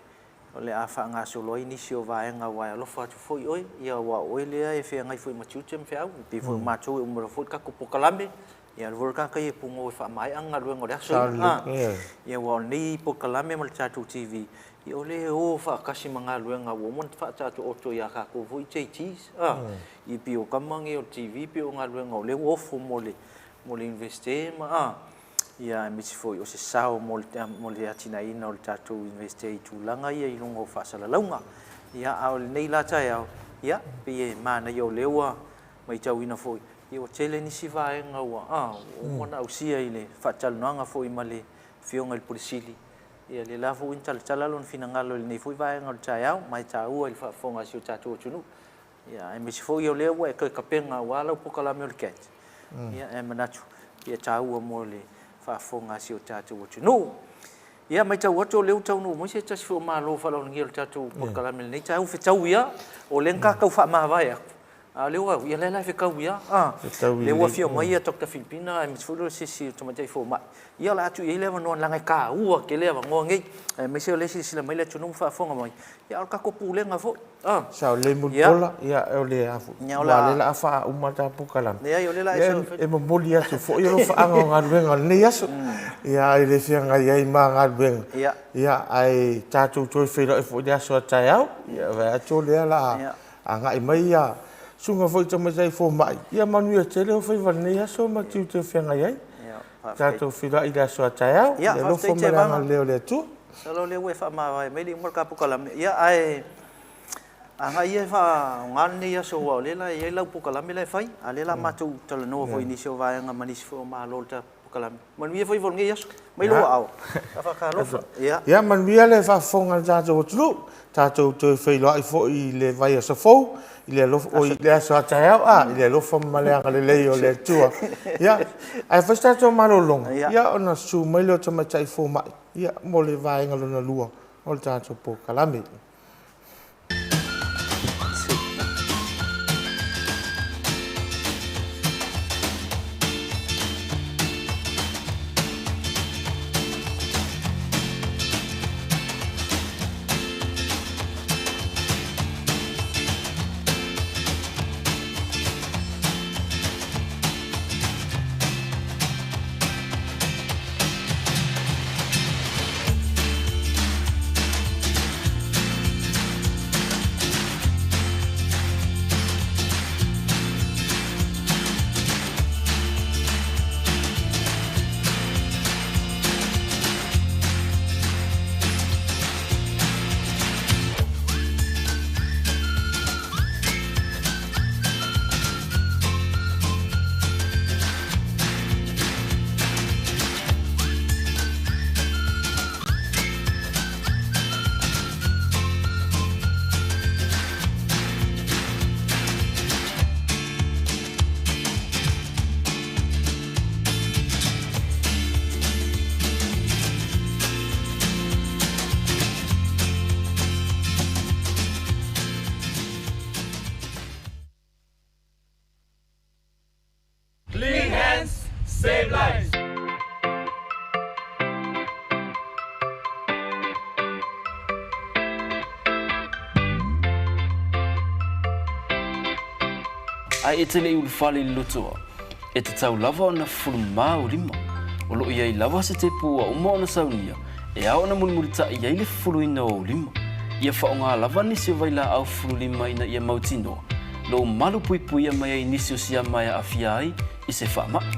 o le a faagasolo ai nisi o vaega aua e alofa atu foi oe, ia aua o oe lea e feagai foi ma tiute ma feau, e pei foi o matou e uma loa foi le tatou polokalame, ia alu foi le tagata ia e pugo e faamaea le galuega o le aso ia. Ia aua o lenei polokalame ma le tatou TV, Ia o lea e o faatasi ma galuega ua uma ona faataotooto ia tatou foi JTs, a, i pei o tama nei o le TV pei o galuega o lea ua ofo mo le mo le Iunivesite ma a, ia aemaise foi o se sao mo le mo le atinaeina o le tatou Iunivesite i tulaga ia i luga o faasalalauga. Ia a o lenei la taeao, ia pei e manaia o lea ua matauina foi, ia ua tele nisi vaega ua a, ua uma ona ausia i le faatalanoaga foi ma le Afioga i le Pule Sili, Ia lea la foi na talatala lona finagalo i lenei foi vaega o le taeao, ma e taua i le faafofoga a si o tatou atunuu. Ia aemaise foi o lea ua e toe tapena aua lau polokalame o le CAT, ia e manatu e taua mo le faafofoga a si o tatou atunuu. Ia matau atu o lea ua taunuu mai se tasi foi o malo faaaloalogia o le tatou polokalame i lenei taeao, ua fetaui lava, o lea na ta tau faamavae atu, A o lea ua, ia lea la e fetaui lava, a. Fetaui Lea ua lelei. afio mai Doctor Filipina aemaise foi o se isi o tamaitai fomai. Ia o le a tuu i ai le avanoa leaga e taua tele avanoa nei, aemaise o lea e silasila mai le atunuu ma faafofoga mai, ia a o le tatou Pulega foi, a. Sao lelei Ia. Mulipola, ia o le a foi, Ia o le aua o a. lea o le a faauma le ta polokalame. Leai o lea o le a e Ia sau e fai. e momoli atu foi alofaaga o galuega o lenei aso, ia e le feagai ai ma galuega, Ia. ia ae tatou toe feiloai foi i le aso a taeao, ia vaeatu o lea o le a Ia. Agai mai ia susuga foi i tamaitai fomai, ia manuia tele ou faiva i lenei aso ma tiute o feagai ai. Tatou feiloai i le aso a taeao, i le alofa ma le agalelei o le Atua. Masalo o lea ua e faamavae mai le uma o le ta polokalame, ia ae agai ia e faaaoga lenei aso aua o lea la e i ai lau polokalame la e fai, a o lea o le a matou talanoa foi i nisi o vaega ma nisi foi o malo o le ta polokalame. Manuia faiva o lenei aso. Mai lou aao. Faatalofa. Ia. Ia manuia le faafofoga a le tatou atunuu. Tatou toe feiloai foi i le vaiaso fou, i le alofa, oi, le aso a taeao, a, i le alofa ma le agalelei o le Atua. Ia, ae fai se tatou malologa, ia ona susu mai lea o Tamaitai Fomai, ia, mo le vaega lona lua o le tatou polokalame. Clean hands, save lives. Ae e te le i ulufale i le lotoa, e tatau lava ona fufulu mā ou lima. O lo o i ai lava se tepu ua uma ona saunia e ao ona mulimulitaʻi ai le fufuluina o ou lima. Ia faaaoga lava nisi o vailaau fufulu lima ina ia mautinoa lou malu puipuia mai ai nisi o siama e aafia ai i se faamaʻi.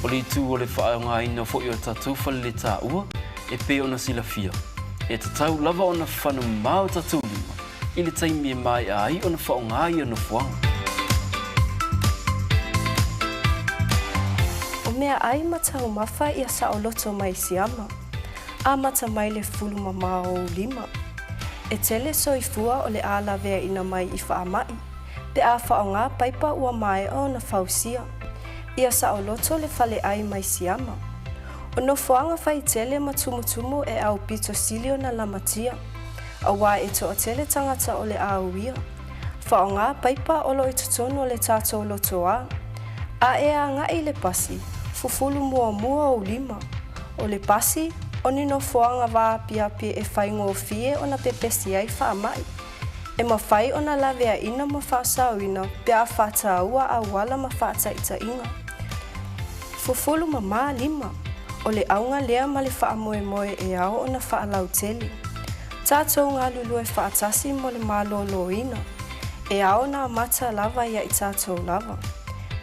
O le itu o le faaaogaina foi o tatou faleletaua e pei ona silafia, e tatau lava ona fano mamā o tatou lima i le taimi e maea ai ona faaaoga ia nofoaga. O meaʻai ma taumafa ia saoloto mai siama, amata mai le fulu mamao o ou lima. E tele soifua o le a laveaina mai i faamaʻi, pe a faaaoga paipa ua maea ona fausia. Ia saoloto le faleʻai mai siama. O nofoaga faitele ma tumutumu e aupito sili ona lamatia. Aua e toatele tagata o le a uia. Faaaoga paipa o lo o i totonu o le tatou lotoa. A e agai i le pasi, fufulu muamua ou lima. O le pasi, o ni nofoaga vaapiapi e faigofie ona pepesi ai faamai. E mafai ona laveaina ma faasaoina pe a faataua auala ma faataitaiga. Fufulu mamā lima, o le auga lea ma le faamoemoe e ao ona faalautele. Tatou galulue faatasi mo le malōlōina. E ao ona amata lava ia i tatou lava.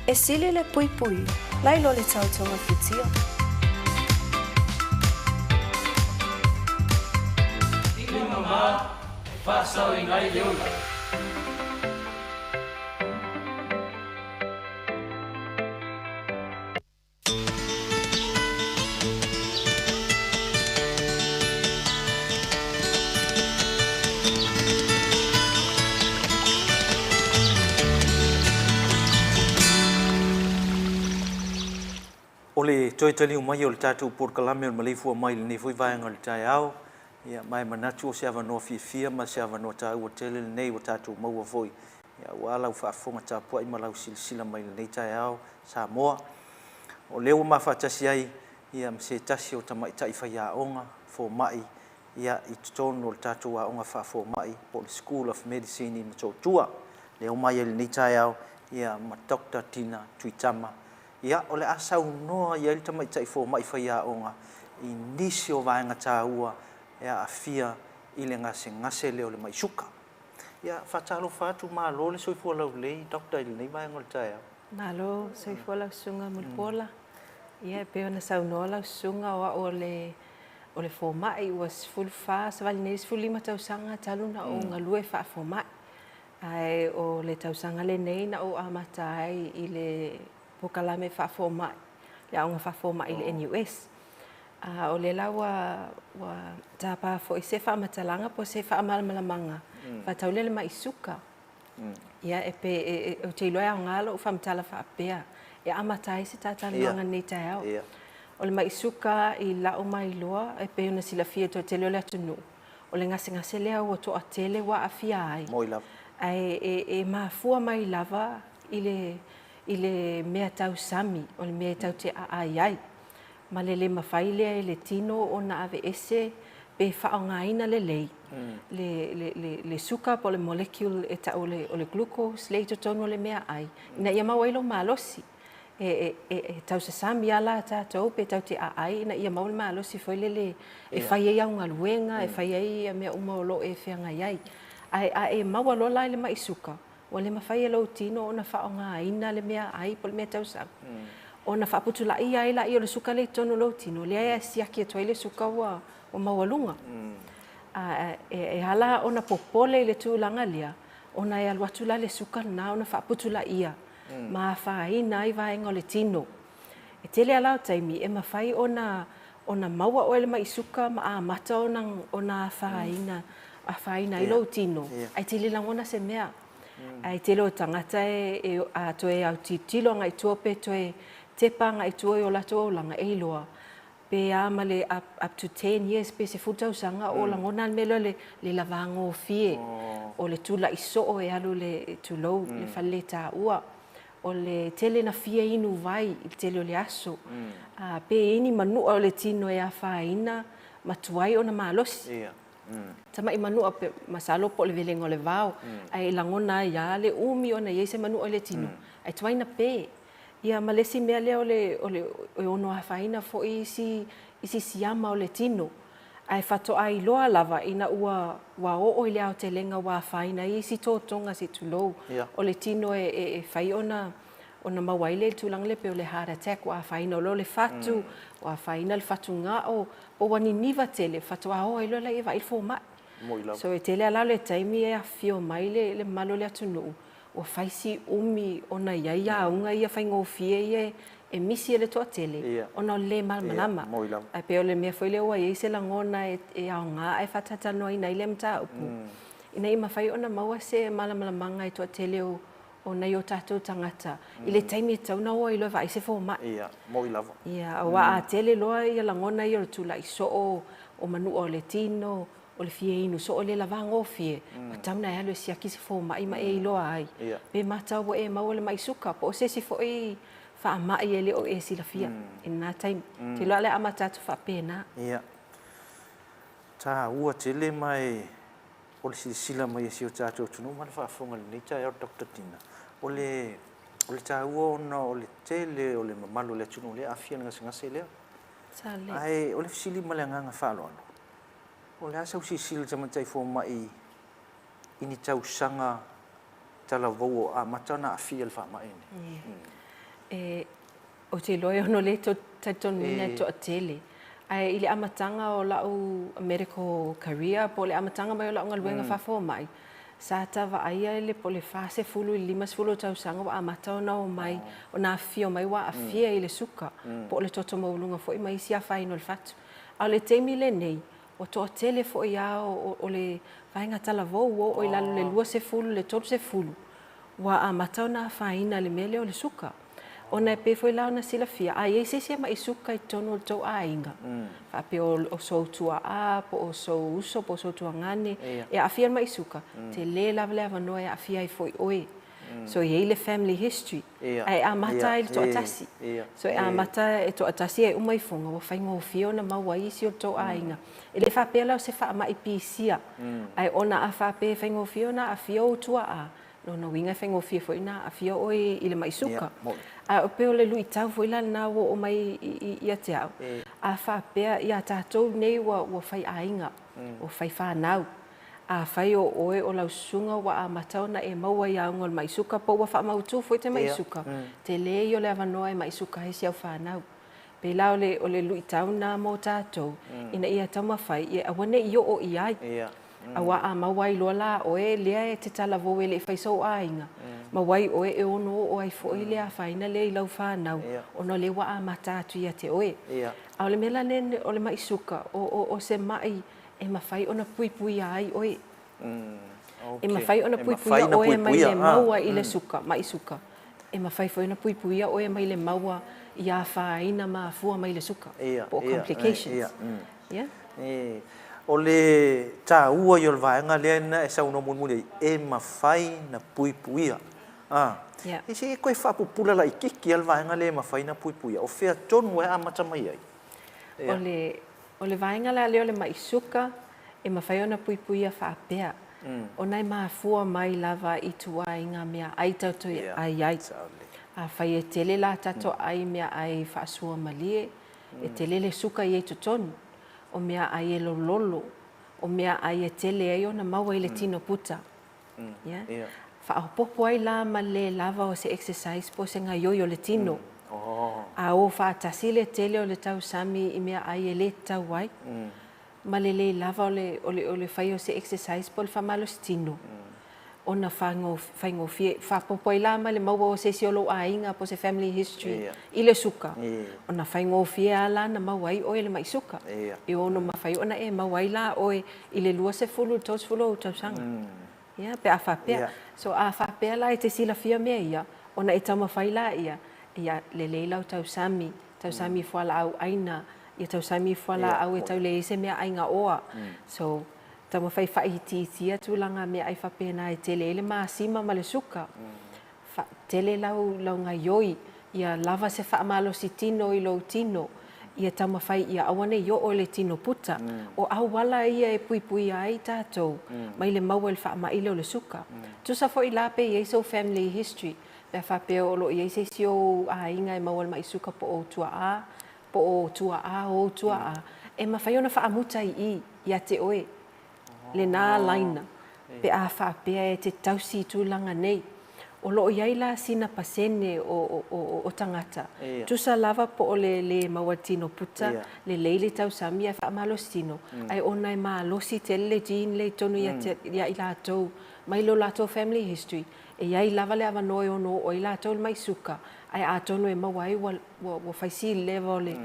E sili le puipui, nai lo le tau togafitia. Lima mamā e faasaoina ai le ola. O le toe taliu mai o le tatou polokalame o le maleifua mai i lenei foi vaega o le taeao, ia, ma e manatu o se avanoa fiafia ma se avanoa taua tele lenei ua tatou maua foi, ia, aua lau faafofoga tapuai ma lau silasila mai i lenei taeao, Samoa. O lea ua ma faatasi ai ia ma se tasi o tamaitai faiaoga fomai ia i totonu o le tatou aoga faafomai po o le School of Medicine i Motootua. Lea ua ma i ai i lenei taeao ia ma Doctor Tina Tuitama. Ia, o le a saunoa i ai le tamaitai fomai faiaoga i nisi o vaega taua e aafia i le gasegase lea o le mai suka. Ia, faatalofa atu, malo le soifua laulelei Doctor i lenei vaega o le taeao. Malo soifua lau susuga Mulipola. Ia e pei ona saunoa lau susuga o au o le o le fomai ua 14 savali nei 15 tausaga talu na ou galue faafomai. Ae o le tausaga lenei na ou amata ai i le polokalame faafomai, le aoga faafomai i le NUS. A o lea la ua ua tapa foi se faamatalaga po o se faamalamalamaga faatatau lea i le mai suka. Ia, e pe, e, e, ou te iloa e aoga lou faamatala faapea e amata ai se ta talanoaga lenei taeao. O le mai suka i la'u mailoa e pei ona silafia e toatele o le atunuu, o le gasegase lea ua toatele ua aafia ai. Ae e, e mafua mai lava i le, i le mea tausami, o le mea e tatou te aai ai. Ma le le mafai lea e le tino ona aveese pe faaaogaina lelei le, le, le, le suka po o le molecule e tau o le, o le glucose lea i totonu o le meaai ina ia maua ai lou malosi. E, e, e, e tausasami lava la tatou pe tatou te aai ina ia maua le malosi foi lele e fai ai au galuega, e fai ai mea uma o lo o e feagai ai. Ae a e maua loa la i le mai suka, Ua le mafai e lou tino ona faaaogaina le meaai po o le meatausami, ona faaputulaia ai laia o le suka lea i totonu o lou tino, lea e siaki atu ai le suka ua maualuga. A e ala ona popole i le tulaga lea, ona e alu atu la le suka lena ona faaputulaia ma afaina ai vaega o le tino. E tele lava la o taimi e mafai ona ona maua oe le mai suka ma amata ona ona afaina afaina ai lou tino ae te le lagona se mea. Ae tele o tagata e e a toe autilotilo agai i tua pe toe tepa agai i tua i o latou olaga e iloa pe a ma le up, up to 10 years pe 10 tausaga o lagona le mea lea o le, le lavagofie o le tula'i soo e alu le tulou le faleletaua. O le tele na fia inu vai i le tele o le aso, a pe i ai ni manua o le tino e afaina ma tuai ona malosi. Tama'i manua pe masalo po o le velega o le vao, ae e lagona ai lava le umi ona i ai se manua i le tino, ae tuai na pe. Ia ma le isi mea lea o le, o le, e ono afaina foi isi, isi siama o le tino. Ae faatoa iloa lava ina ua ua oo i le aotelega ua afaina ai isi totoga se i tulou o le tino e e e fai ona ona maua ai lea i le tulaga lea pei o le heart attack ua afaina loa le fatu, ua afaina le fatugao, po ua niniva tele faatoa oo ai loa lea e vaai le fomai. So e tele lava la o le taimi e afifio mai le le mamalu o le atunuu ua fai si umi ona i ai auga ia faigofie ia e misi e le toatele ona o le lē malamalama. Ae pei o le mea foi lea ua i ai se lagona e aoga ae faatatalanoaina ai lea mataupu ina ia mafai ona maua se malamalamamaga e toatele o nai o tatou tagata i le taimi e tatau ona o ai loa e vaai se fomai. Ia, aua a tele loa ia lagona ia o le tulai soo o manua o le tino, o le fia inu soo le lavagofie, ua tatau ona e alu e siaki se fomai ma e iloa ai pe matau ua e maua le mai suka po o se isi foi faamai e le o e silafia i lena taimi. Ou te iloa o le a amata atu faapena. Ia. Taua tele ma e o le silasila mai a si o tatou atunuu ma le faafofoga i lenei taeao Doctor Tina, o le, o le taua ona o le tele o le mamalu o le atunuu lea e aafia i le gasegase lea. Ae o le fesili ma le agaga faaaloalo, o le a sau silasila i le tamaitai fomai i ni tausaga talavou o amata ona aafia i le faamai lenei? E, ou te iloa e ono le talitonuina e toatele. Ae i le amataga o lau medical career po o le amataga mai o lau galuega faafomai, sa ta vaaia le po o le 40 i le 50 o tausaga ua amata ona omai, ona afifio mai ua aafia i le suka po o le toto maualuga foi ma isi afaina o le fatu. A o le taimi lenei, ua toatele foi lava o le vaega talavou ua oo i lalo i le 20 i le 30 ua amata ona afaina i le mea lea o le suka. Ona e pei foi la ona silafia, a i ai se isi e ma'i suka i totonu o le tou aiga, faapea o sou tuaa, po o sou uso, po o sou tuagane, e aafia i le ma'i suka, tele lava le avanoa e aafia ai foi oe. So e i ai le family history, ae amata ai i le toatasi. So e amata e toatasi e uma ifoga ua faigofie ona maua ai isi o le tou aiga. E le faapea la o se faamai pisia, ae ona a faapea e faigofie ona aafia ou tuaa, lona uiga e faigofie foi ona aafia oe i le mai suka. Ae pei o le luitau foi la lena ua oo mai ia te au, a faapea ia tatou nei ua fai aiga, ua fai fanau, Afai o oe o lau susuga ua amata ona e maua i auga o le ma'i suka po ua faamautu foi te ma'i suka, tele ia o le avanoa e ma'i suka ai si au fanau. Pei la o le, o le luitau lena mo tatou, ina ia taumafai ia aua ne i oo i ai. Aua a maua ai loa la oe lea e te talavou e le i fai sou aiga, maua ai oe e ono oo ai foi le afaina lea i lau fanau, ona o lea ua amata atu ia te oe. A o le mea la lea o le ma'i suka, o, o, o se ma'i e mafai ona puipuia ai oe. E mafai ona puipuia oe mai le maua i le suka, ma'i suka. E mafai foi ona puipuia oe mai le maua i afaina mafua mai le suka, po o complications. Ia. O le taua ia o le vaega lea na e saunoa mulimuli ai, e mafai ona puipuia. Se i toe faapupula laitiiti lava le vaega lea e mafai ona puipuia. O fea tonu e amata mai ai? O le O le vaega la lea o le ma'i suka, e mafai ona puipuia faapea, ona e mafua mai lava i ituaiga meaai tatou e ai ai. Afai e tele la tatou ai meaai faasua malie, e tele le suka i ai totonu, o meaai e lololo, o meaai e tele ai ona maua i le tino puta. Ia. Faaopoopo ai la ma le lava o se exercise po o se gaoioi o le tino. A o faatasi le tele o le tausami i meaai e le tatau ai, ma le le lava o le, o le, o le fai o se exercise po o le faamalosi tino, ona faigofie, faaopoopo ai la ma le maua o se isi o lou aiga po o se family history i le suka, ona faigofie lava la ona maua ai oe i le mai suka. E ono mafai ona e maua ai la oe i le 20 i le 30 o ou tausaga. Ia, pe a faapea. So, a faapea la e te silafia mea ia, ona e taumafai laia, ia lelei lau tausami, tausami i fualaau ʻaina, ia tausami i fualaau e tau leai ai se meaai gaoa. So, taumafai e faaitiitia tulaga meaai faapena e tele ai le masima ma le suka. Tele lau lau gaioi, ia lava se faamalosi tino i lou tino, ia taumafai ia aua ne i oo i le tino puta. O auala ia e puipuia ai tatou mai le maua i le faamai lea o le suka. Tusa foi la pe i ai sou family history, pe a faapea o lo o i ai se isi o ou aiga e maua i le mai suka po o ou tuaa, po o tuaa o ou tuaa, e mafai ona faamuta i i ia te oe lena laina pe a faapea e te tausi i tulaga nei. O lo o i ai la sina pasene o tagata, tusa lava po o le lē maua tino puta, lelei le tausami ae faamalosi tino, ae ona e malosi tele le gene lea i totonu ia i latou mai lo latou family history, e i ai lava le avanoa e ono oo ai latou i le mai suka, ae atonu e maua ai ua fai si leva o le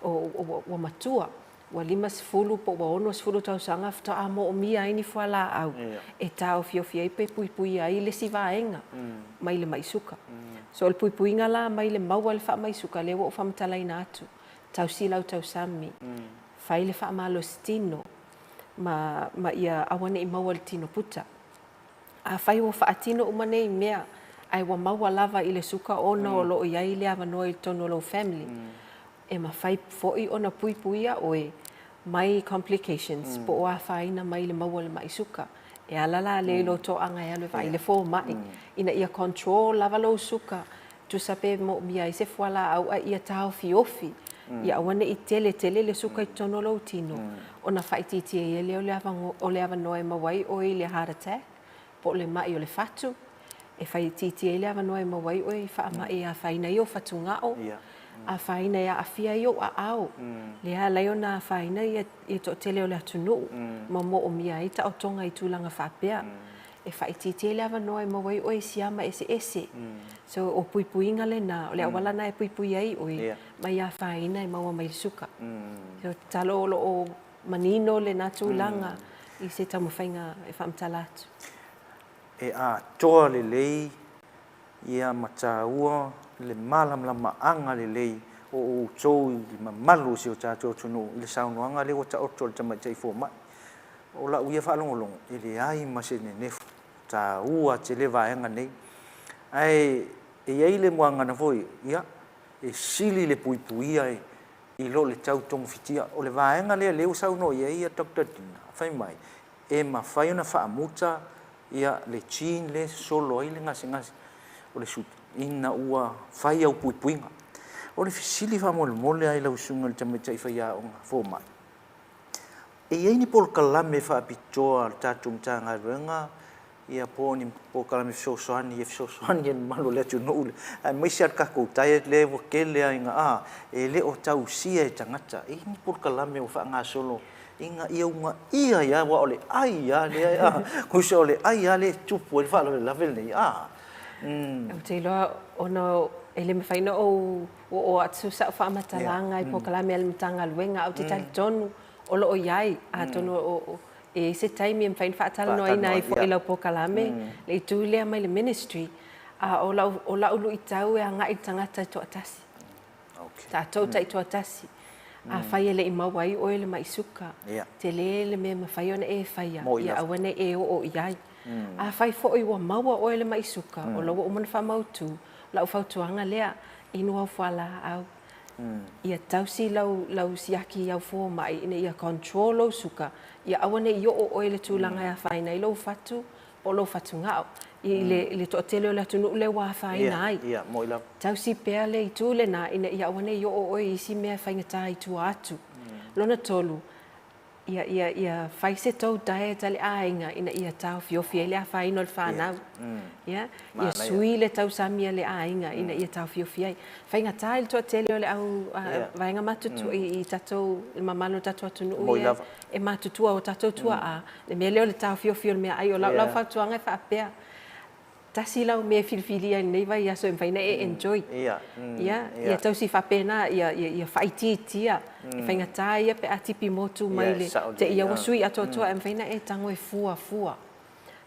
ua matua. Ua 50 po ua 60 tausaga faatoa moomia ai ni fualaau e taofiofi ai pe puipuia ai le isi vaega mai le mai suka. So o le puipuiga la mai le maua i le faamai suka lea ua ou faamatalaina atu, tausi lau tausami, fai le faamalosi tino ma ma ia aua ne i maua i le tino puta. Afai ua faatino uma nei mea ae ua maua lava i le suka ona o lo o i ai le avanoa i totonu o lou family, E mafai foi ona puipuia oe mai complications po o afaina mai le maua o le ma'i suka. E ala la lea i lou toaga e alu e vaai i le fomai ina ia control lava lou suka, tusa pe moomia ai se fualaau a ia taofiofi ia aua ne i tele tele le suka i totonu o lou tino ona faaitiitia ai lea o le avanoa e maua ai oe i le heart attack po o le mai o le fatu, e faaitiitia ai le avanoa e maua ai oe i faamai e afaina ai ou fatugao, afaina e aafia ai ou aao, lea e ala ai ona afaina le toatele o le atunuu ma moomia ai taotoga i tulaga faapea. E faaitiitia ai le avanoa e maua ai oe i siama eseese. So, o puipuiga lena, o le auala lena e puipui ai oe mai afaina e maua mai i le suka. So, tatalo o lo o manino lena tulaga i se taumafaiga e faamatala atu. E atoa lelei ia ma taua le malamalamaaga lelei o outou i le mamalu o si o tatou atunuu i le saunoaga lea ua taoto a le Tamaitai Fomai. O lau ia faalogologo, e leai ma se nenefu, taua tele vaega nei. Ae e i ai le muagana foi, ia, e sili le puipuia i lo le tau togafitia. O le vaega lea lea ua saunoa i ai Doctor Dina, fai mai, e mafai ona faamuta ia le gene lea e sosolo ai le gasegase o le suka ina ua fai au puipuiga. O le fesili faamolemole lava i lau susuga i le tamaitai faiaoga fomai, e i ai ni polokalame faapitoa a le tatou Matagaluega ia po o ni polokalame fesoasoani e fesoasoani i le mamalu o le atunuu aemaise lava le tatou diet lea ua tele lava ina a e le o tausia e tagata. E i ai ni polokalame ua faagasolo ina ia uunaia ai lava, aua o le ai lava lea, a, tusa o le ai lava lea e tupu ai le faalavelave lenei, a. Ou te iloa ona e le mafai ona ou oo atu sau faamatalaga i polokalame a le Matagaluega, ae ou te talitonu o lo o i ai, atonu o e i ai se taimi e mafai ona faatalanoaina ai foi i lau polokalame le itu lea mai le Ministry, a o lau, o lau luitau e agai i le tagata e toatasi. Tatou taitoatasi, afai e le i maua ai oe le mai suka, tele le mea e mafai ona e faia, ia aua ne i e oo i ai. Afai foi ua maua oe le mai suka, o la ua uma ona faamautu, o lau fautuaga lea, inu au fualaau, ia tausi lau, lau siaki i au fomai ina ia control lou suka, ia aua ne i oo oe i le tulaga e afaina ai lou fatu po o lou fatugao i le, i le toatele o le atunuu lea ua afaina ai. Ia, mo'i lava. Tausi pea le itu lena ina ia aua ne i oo oe i isi mea faigata i tua atu. Lona tolu, ia, ia, ia fai se tou diet a le aiga ina ia taofiofi ai le afaina o le fanau. Ia, ia sui le tausami a le aiga ina ia taofiofi ai. Faigata i le toatele o le au vaega matutua i tatou, le mamalu o le tatou atunuu ia e matutua o tatou tuaa, le mea lea o le taofiofi o le meaai. O lau, lau fautuaga e faapea, tasi lau mea e filifilia i lenei vaiaso e mafai ona e enjoy. Ia, ia tausi faapena, ia, ia, ia faaitiitia. E faigata ia pe a tipi motu mai le te i ua sui atoatoa e mafai ona e tago e fuafua.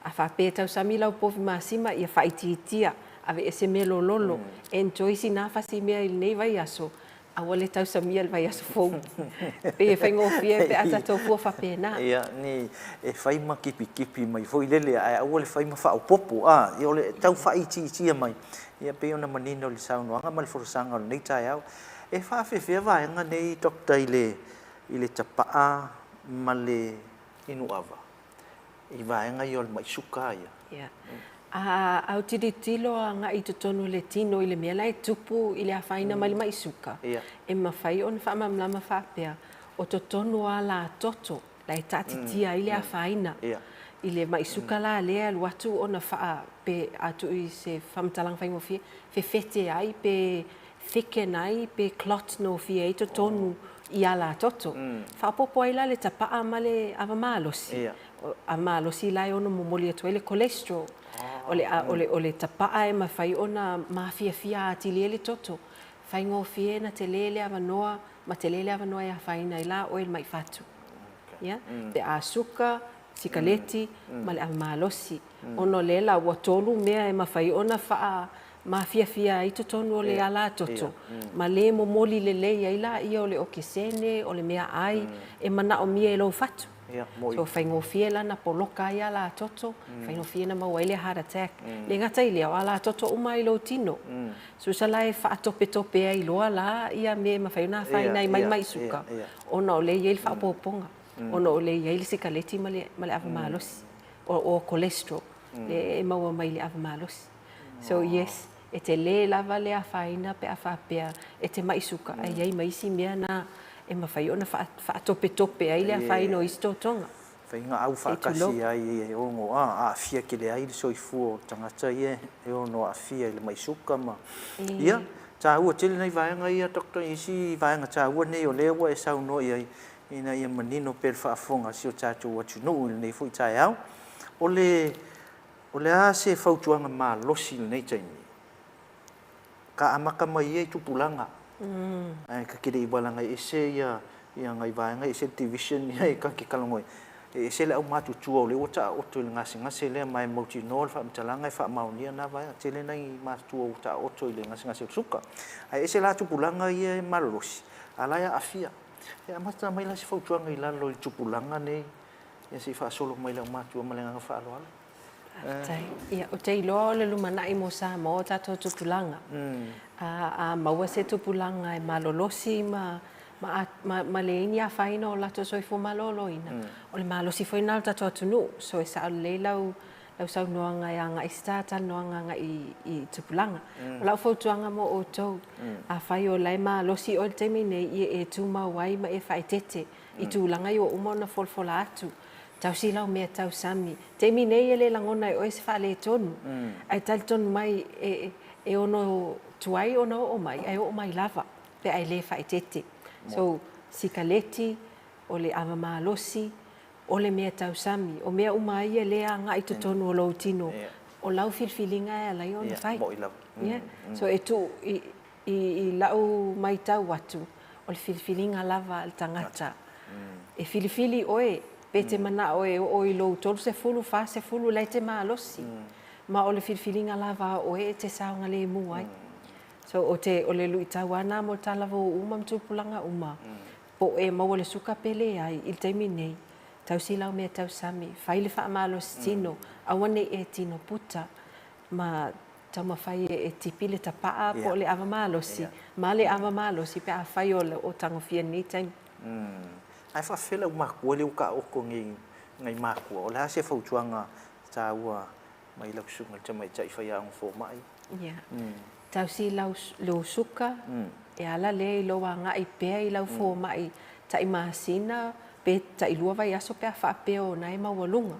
A faapea e tausami lau povi masima, ia faaitiitia, aveese mea lololo, enjoy sina fasi mea i lenei vaiaso, Aua le tausamia le vaiaso fou. Pei e faigofie pe a tatou fua faapena. Ia, ni e fai ma kipikipi mai foi lele, ae aua le fai ma faaopoopo, a, ia o le tau faaitiitia mai, ia pei ona manino i le saunoaga ma le folasaga o lenei taeao. E faafefea vaega nei Doctor i le, i le tapaa ma le inuava? i vaega ia o le mai suka ia. Ia. A au tilotilo agai i totonu o le tino i le mea la e tupu i le afaina mai le mai suka, e mafai ona faamalamalama faapea, o totonu o alatoto la e taatitia ai le afaina i le mai suka la lea e alu atu ona faa, pe a tuu i se faamatalaga faigofie, fefete ai pe thicken ai pe clot nofie ai totonu i alatoto. Faaopoopo ai la le tapaa ma le ava malosi, ava malosi la e ono momoli atu ai le cholesterol. O le, o le, o le tapaa e mafai ona mafiafia atili ai le toto. Faigofie ona tele le avanoa ma tele le avanoa e afaina ai la oe i le mai fatu. Ia, pe a suka, sikaleti ma le ava malosi. Ona o lea la ua tolu mea e mafai ona faa mafiafia ai totonu o le alatoto ma le momoli lelei ai laia o le okesene, o le meaai e manaomia e lou fatu. So faigofie la na poloka ai alatoto, faigofie na maua ai le heart attack. Le gata i lea, o alatoto uma i lou tino. Susa la e faatopetope ai loa la ia mea e mafai ona afaina ai mai mai suka, ona o lea e i ai le faaopoopoga, ona o lea e i ai le sikaleti ma le ava malosi. O cholesterol lea e maua mai i le ava malosi. So yes, e tele lava le afaina pe a faapea e te ma'i suka ae i ai ma isi mea na e mafai ona faatopetope ai le afaina o isi totoga. Faiga au faatasi ai e ono aafia tele ai le soifua o tagata ia e ono aafia i le ma'i suka ma ia taua tele nai vaega ia Doctor i isi vaega taua nei o lea ua e saunoa i ai ina ia manino pea le faafofoga a si o tatou atunuu i lenei foi taeao. O le, o le a se fautuaga malosi i lenei taimi? Ka amata mai ia i tupulaga, ae ta te le i walaga ese ia, ia nai vaega e ese le division ia e ta te talanoa ai. E ese le aumatutua o lea ua taoto i le gasegase lea ma e mautinoa le faamatalaga e faamaonia na vaega. Tele nai matutua ua taoto i le gasegase o le suka. Ae ese la tupulaga ia e malolosi, a la e aafia. E amata mai la se fautuaga i lalo i tupulaga nei, ia se i faasolo mai le aumatua ma le agaga faaaloalo. Faafetai. Ia, ou te iloa o le lumanai mo Samoa o tatou tupulaga. A maua se tupulaga e malolosi ma ma, ma leai ni afaina o latou soifua maloloina, o le malosi foi lena o le tatou atunuu. So e sao lelei lau lau saunoaga e agai se ta talanoaga agai i tupulaga. O lau fautuaga mo outou, afai o la e malosi oe i le taimi nei, ia e tumau ai ma e faaeteete i tulaga ia ua uma ona folafola atu. Tausi lau mea tausami. Taimi nei e le lagona e oe se faaletonu, ae talitonu mai e ono tuai ona oo mai, ae oo mai lava pe a e le faaeteete. So, sikaleti, o le ava malosi, o le mea tausami, o mea uma a ia lea agai i totonu o lou tino, o lau filifiliga e ala ai ona fai. So e tuu i lau maitau atu, o le filifiliga lava a le tagata. E filifili oe pe te manao e oo i lou 30, 40 la e te malosi, ma o le filifiliga lava a oe e te saogalemu ai. So o te o le luitau lava lena mo le talavou uma ma tupulaga uma, Po o e maua le suka pe leai, i le taimi nei, tausi lau mea tausami, fai le faamalosi tino, aua ne i e tino puta, ma taumafai e tipi le tapaa po o le ava malosi, ma le ava malosi pe afai o tagofia i lenei taimi. Ae faafefea lau matua lea ua taoto nei nai matua, o le a se fautuaga taua mai lau susuga i le tamaitai faiaoga fomai? Ia. Tausi lau lou suka, e ala lea i lou agai pea i lau fomai tai masina pe tai lua vaiaso pe a faapea o na e maualuga.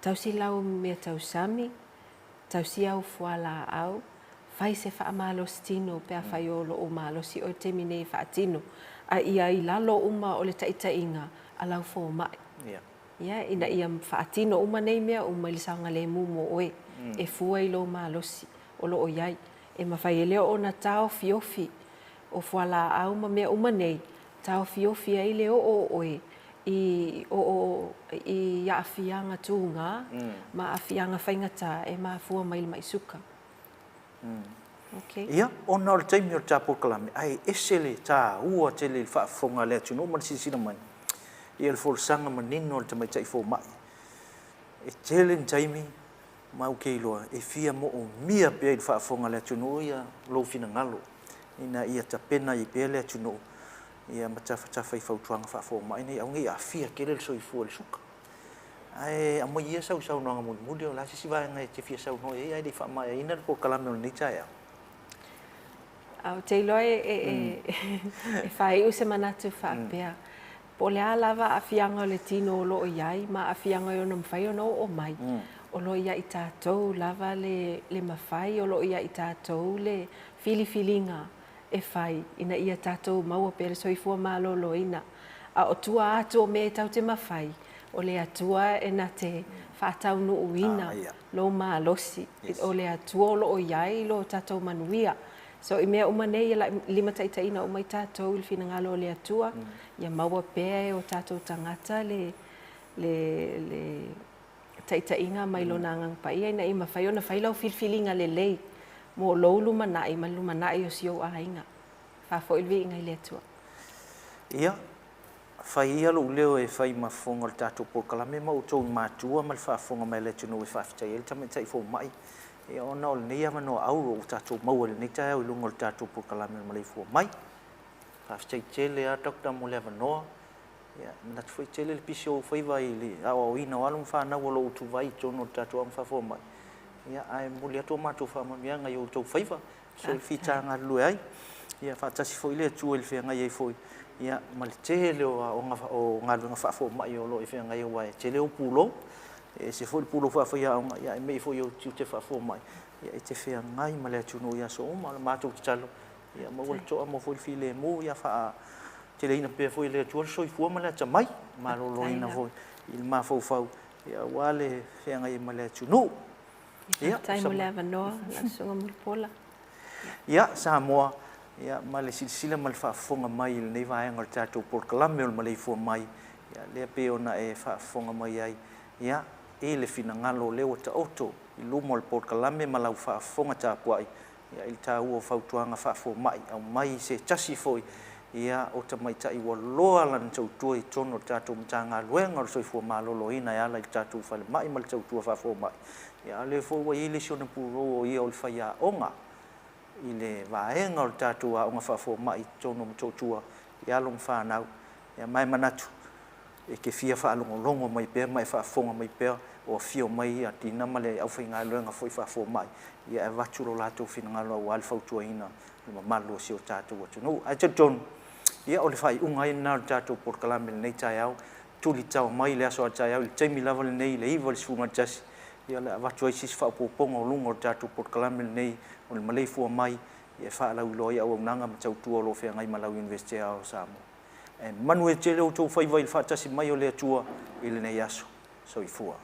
Tausi lau mea tausami, tausi au fualaau, fai se faamalosi tino pe afai o loo malosi oe i le taimi nei e faatino, a ia i lalo uma o le taitaiga a lau fomai. Ia, ina ia faatino uma nei mea uma i le saogalemu mo oe, e fua i lou malosi o lo o i ai. E mafai e lea ona taofiofi o fualaau ma mea uma nei, taofiofi ai le oo o oe i oo i aafiaga tūgā ma aafiaga faigata e mafua mai i le ma'i suka. Okay. Ia, ona o le taimi o le ta polokalame, ae ese le taua tele i le faafofoga a le atunuu ma le silasila mai ia le folasaga manino a le tamaitai fomai. E tele ni taimi ma ou te iloa e fia moomia pea i le faafofoga a le atunuu ia lou finagalo ina ia tapena ai pea le atunuu ia ma tafatafa i fautuaga faafomai nei aua ne i aafia tele le soifua i le suka. Ae aumai ia sau saunoaga mulimuli, o le a se isi vaega e te fia saunoa i ai ae le i faamaeaina le polokalame o lenei taeao? Ou te iloa e faaiu se manatu faapea, po o le a lava aafiaga o le tino o lo o i ai ma aafiaga e ono mafai ona oo mai, o lo o ia i tatou lava le mafai, o lo o ia i tatou le filifiliga e fai ina ia tatou maua pea le soifua maloloina. A o tua atu o mea e tatou te mafai, o le Atua e na te faataunuuina lou malosi, o le Atua o lo o i ai lo tatou manuia. So i mea uma nei e limataitaiina uma i tatou i le finagalo o le Atua, ia maua pea e o tatou tagata le le taitaiga mai Lona Agaga Paia ina ia mafai ona fai lau filifiliga lelei mo lou lumanai ma le lumanai o si ou aiga. Faafoi le viiga i le Atua. Ia, fai ia lou leo e fai ma fofoga o le tatou polokalame ma outou matua ma le faafofoga mai a le atunuu e faafetai ai le tamaitai fomai, ia ona o lenei avanoa auro ua tatou maua i lenei taeao i luga o le tatou polokalame o le Maleifua Mai. Faafetai tele lava Doctor mo le avanoa. Ia, e manatu foi e tele le pisi o ou faiva i le aoaoina o alo ma fanau o lo o utuvai i totonu o le tatou aoga faafomai, ia, ae momoli atu a matou faamanuiaga i outou faiva, so le fita galulue ai. Ia, faatasi foi le Atua i le feagai ai foi, ia, ma le tele o aoga o galuega faafomai o lo o e feagai ai aua e tele ou pulou, e ese foi le pulou faafaiaoga, ia ae me i foi i ou tiute faafomai, ia e te feagai ma le atunuu i aso uma. O le matou tatalo, Ia maua le toa, maua foi le filemu, ia faateleina pea foi e le Atua le soifua ma le atamai, maloloina foi i le mafaufau, ia aua le feagai ai ma le atunuu. Ia, faafetai mo le avanoa, lau Susuga Mulipola. Ia, Samoa, ia, ma le silasila ma le faafofoga mai i lenei vaega o le tatou polokalame o le maleifua mai, ia, lea pei ona e faafofoga mai ai, ia, i le finagalo o lea ua taoto i luma o le polokalame ma lau faafofoga tapuai, Ia, i le taua o fautuaga faafomai, aumai se tasi foi ia o tamaitai ua loa lana tautua i totonu o le tatou Matagaluega o le Soifua Maloloina e ala i le tatou falemai ma le tautua faafomai. Ia, a o lea foi ua i ai le isi ona pulou o ia o le faiaoga i le vaega o le tatou aoga faafomai i totonu o Motootua i alo ma fanau. Ia, ma e manatu e te fia faalogologo mai pea ma e faafofoga mai pea o afio mai Dina ma le aufaigaluega foi faafomai ia e avatu lo latou finagalo aua le fautuaina o le mamalu o si o tatou atunuu. Ae talitonu, ia o le faaiuga ai lena o le tatou polokalame i lenei taeao, tuli tao mai le aso a taeao i le taimi lava lenei i le 9 i le 11, ia o le a avatu ai se isi faaopoopoga o luga o le tatou polokalame lenei o le maleifua mai e faalauiloa ai auaunaga ma tautua o lo o feagai ma lau Iunivesite Aoao o Samoa. E manuia tele outou faiva i le faatasi mai o le Atua i lenei aso. Soifua.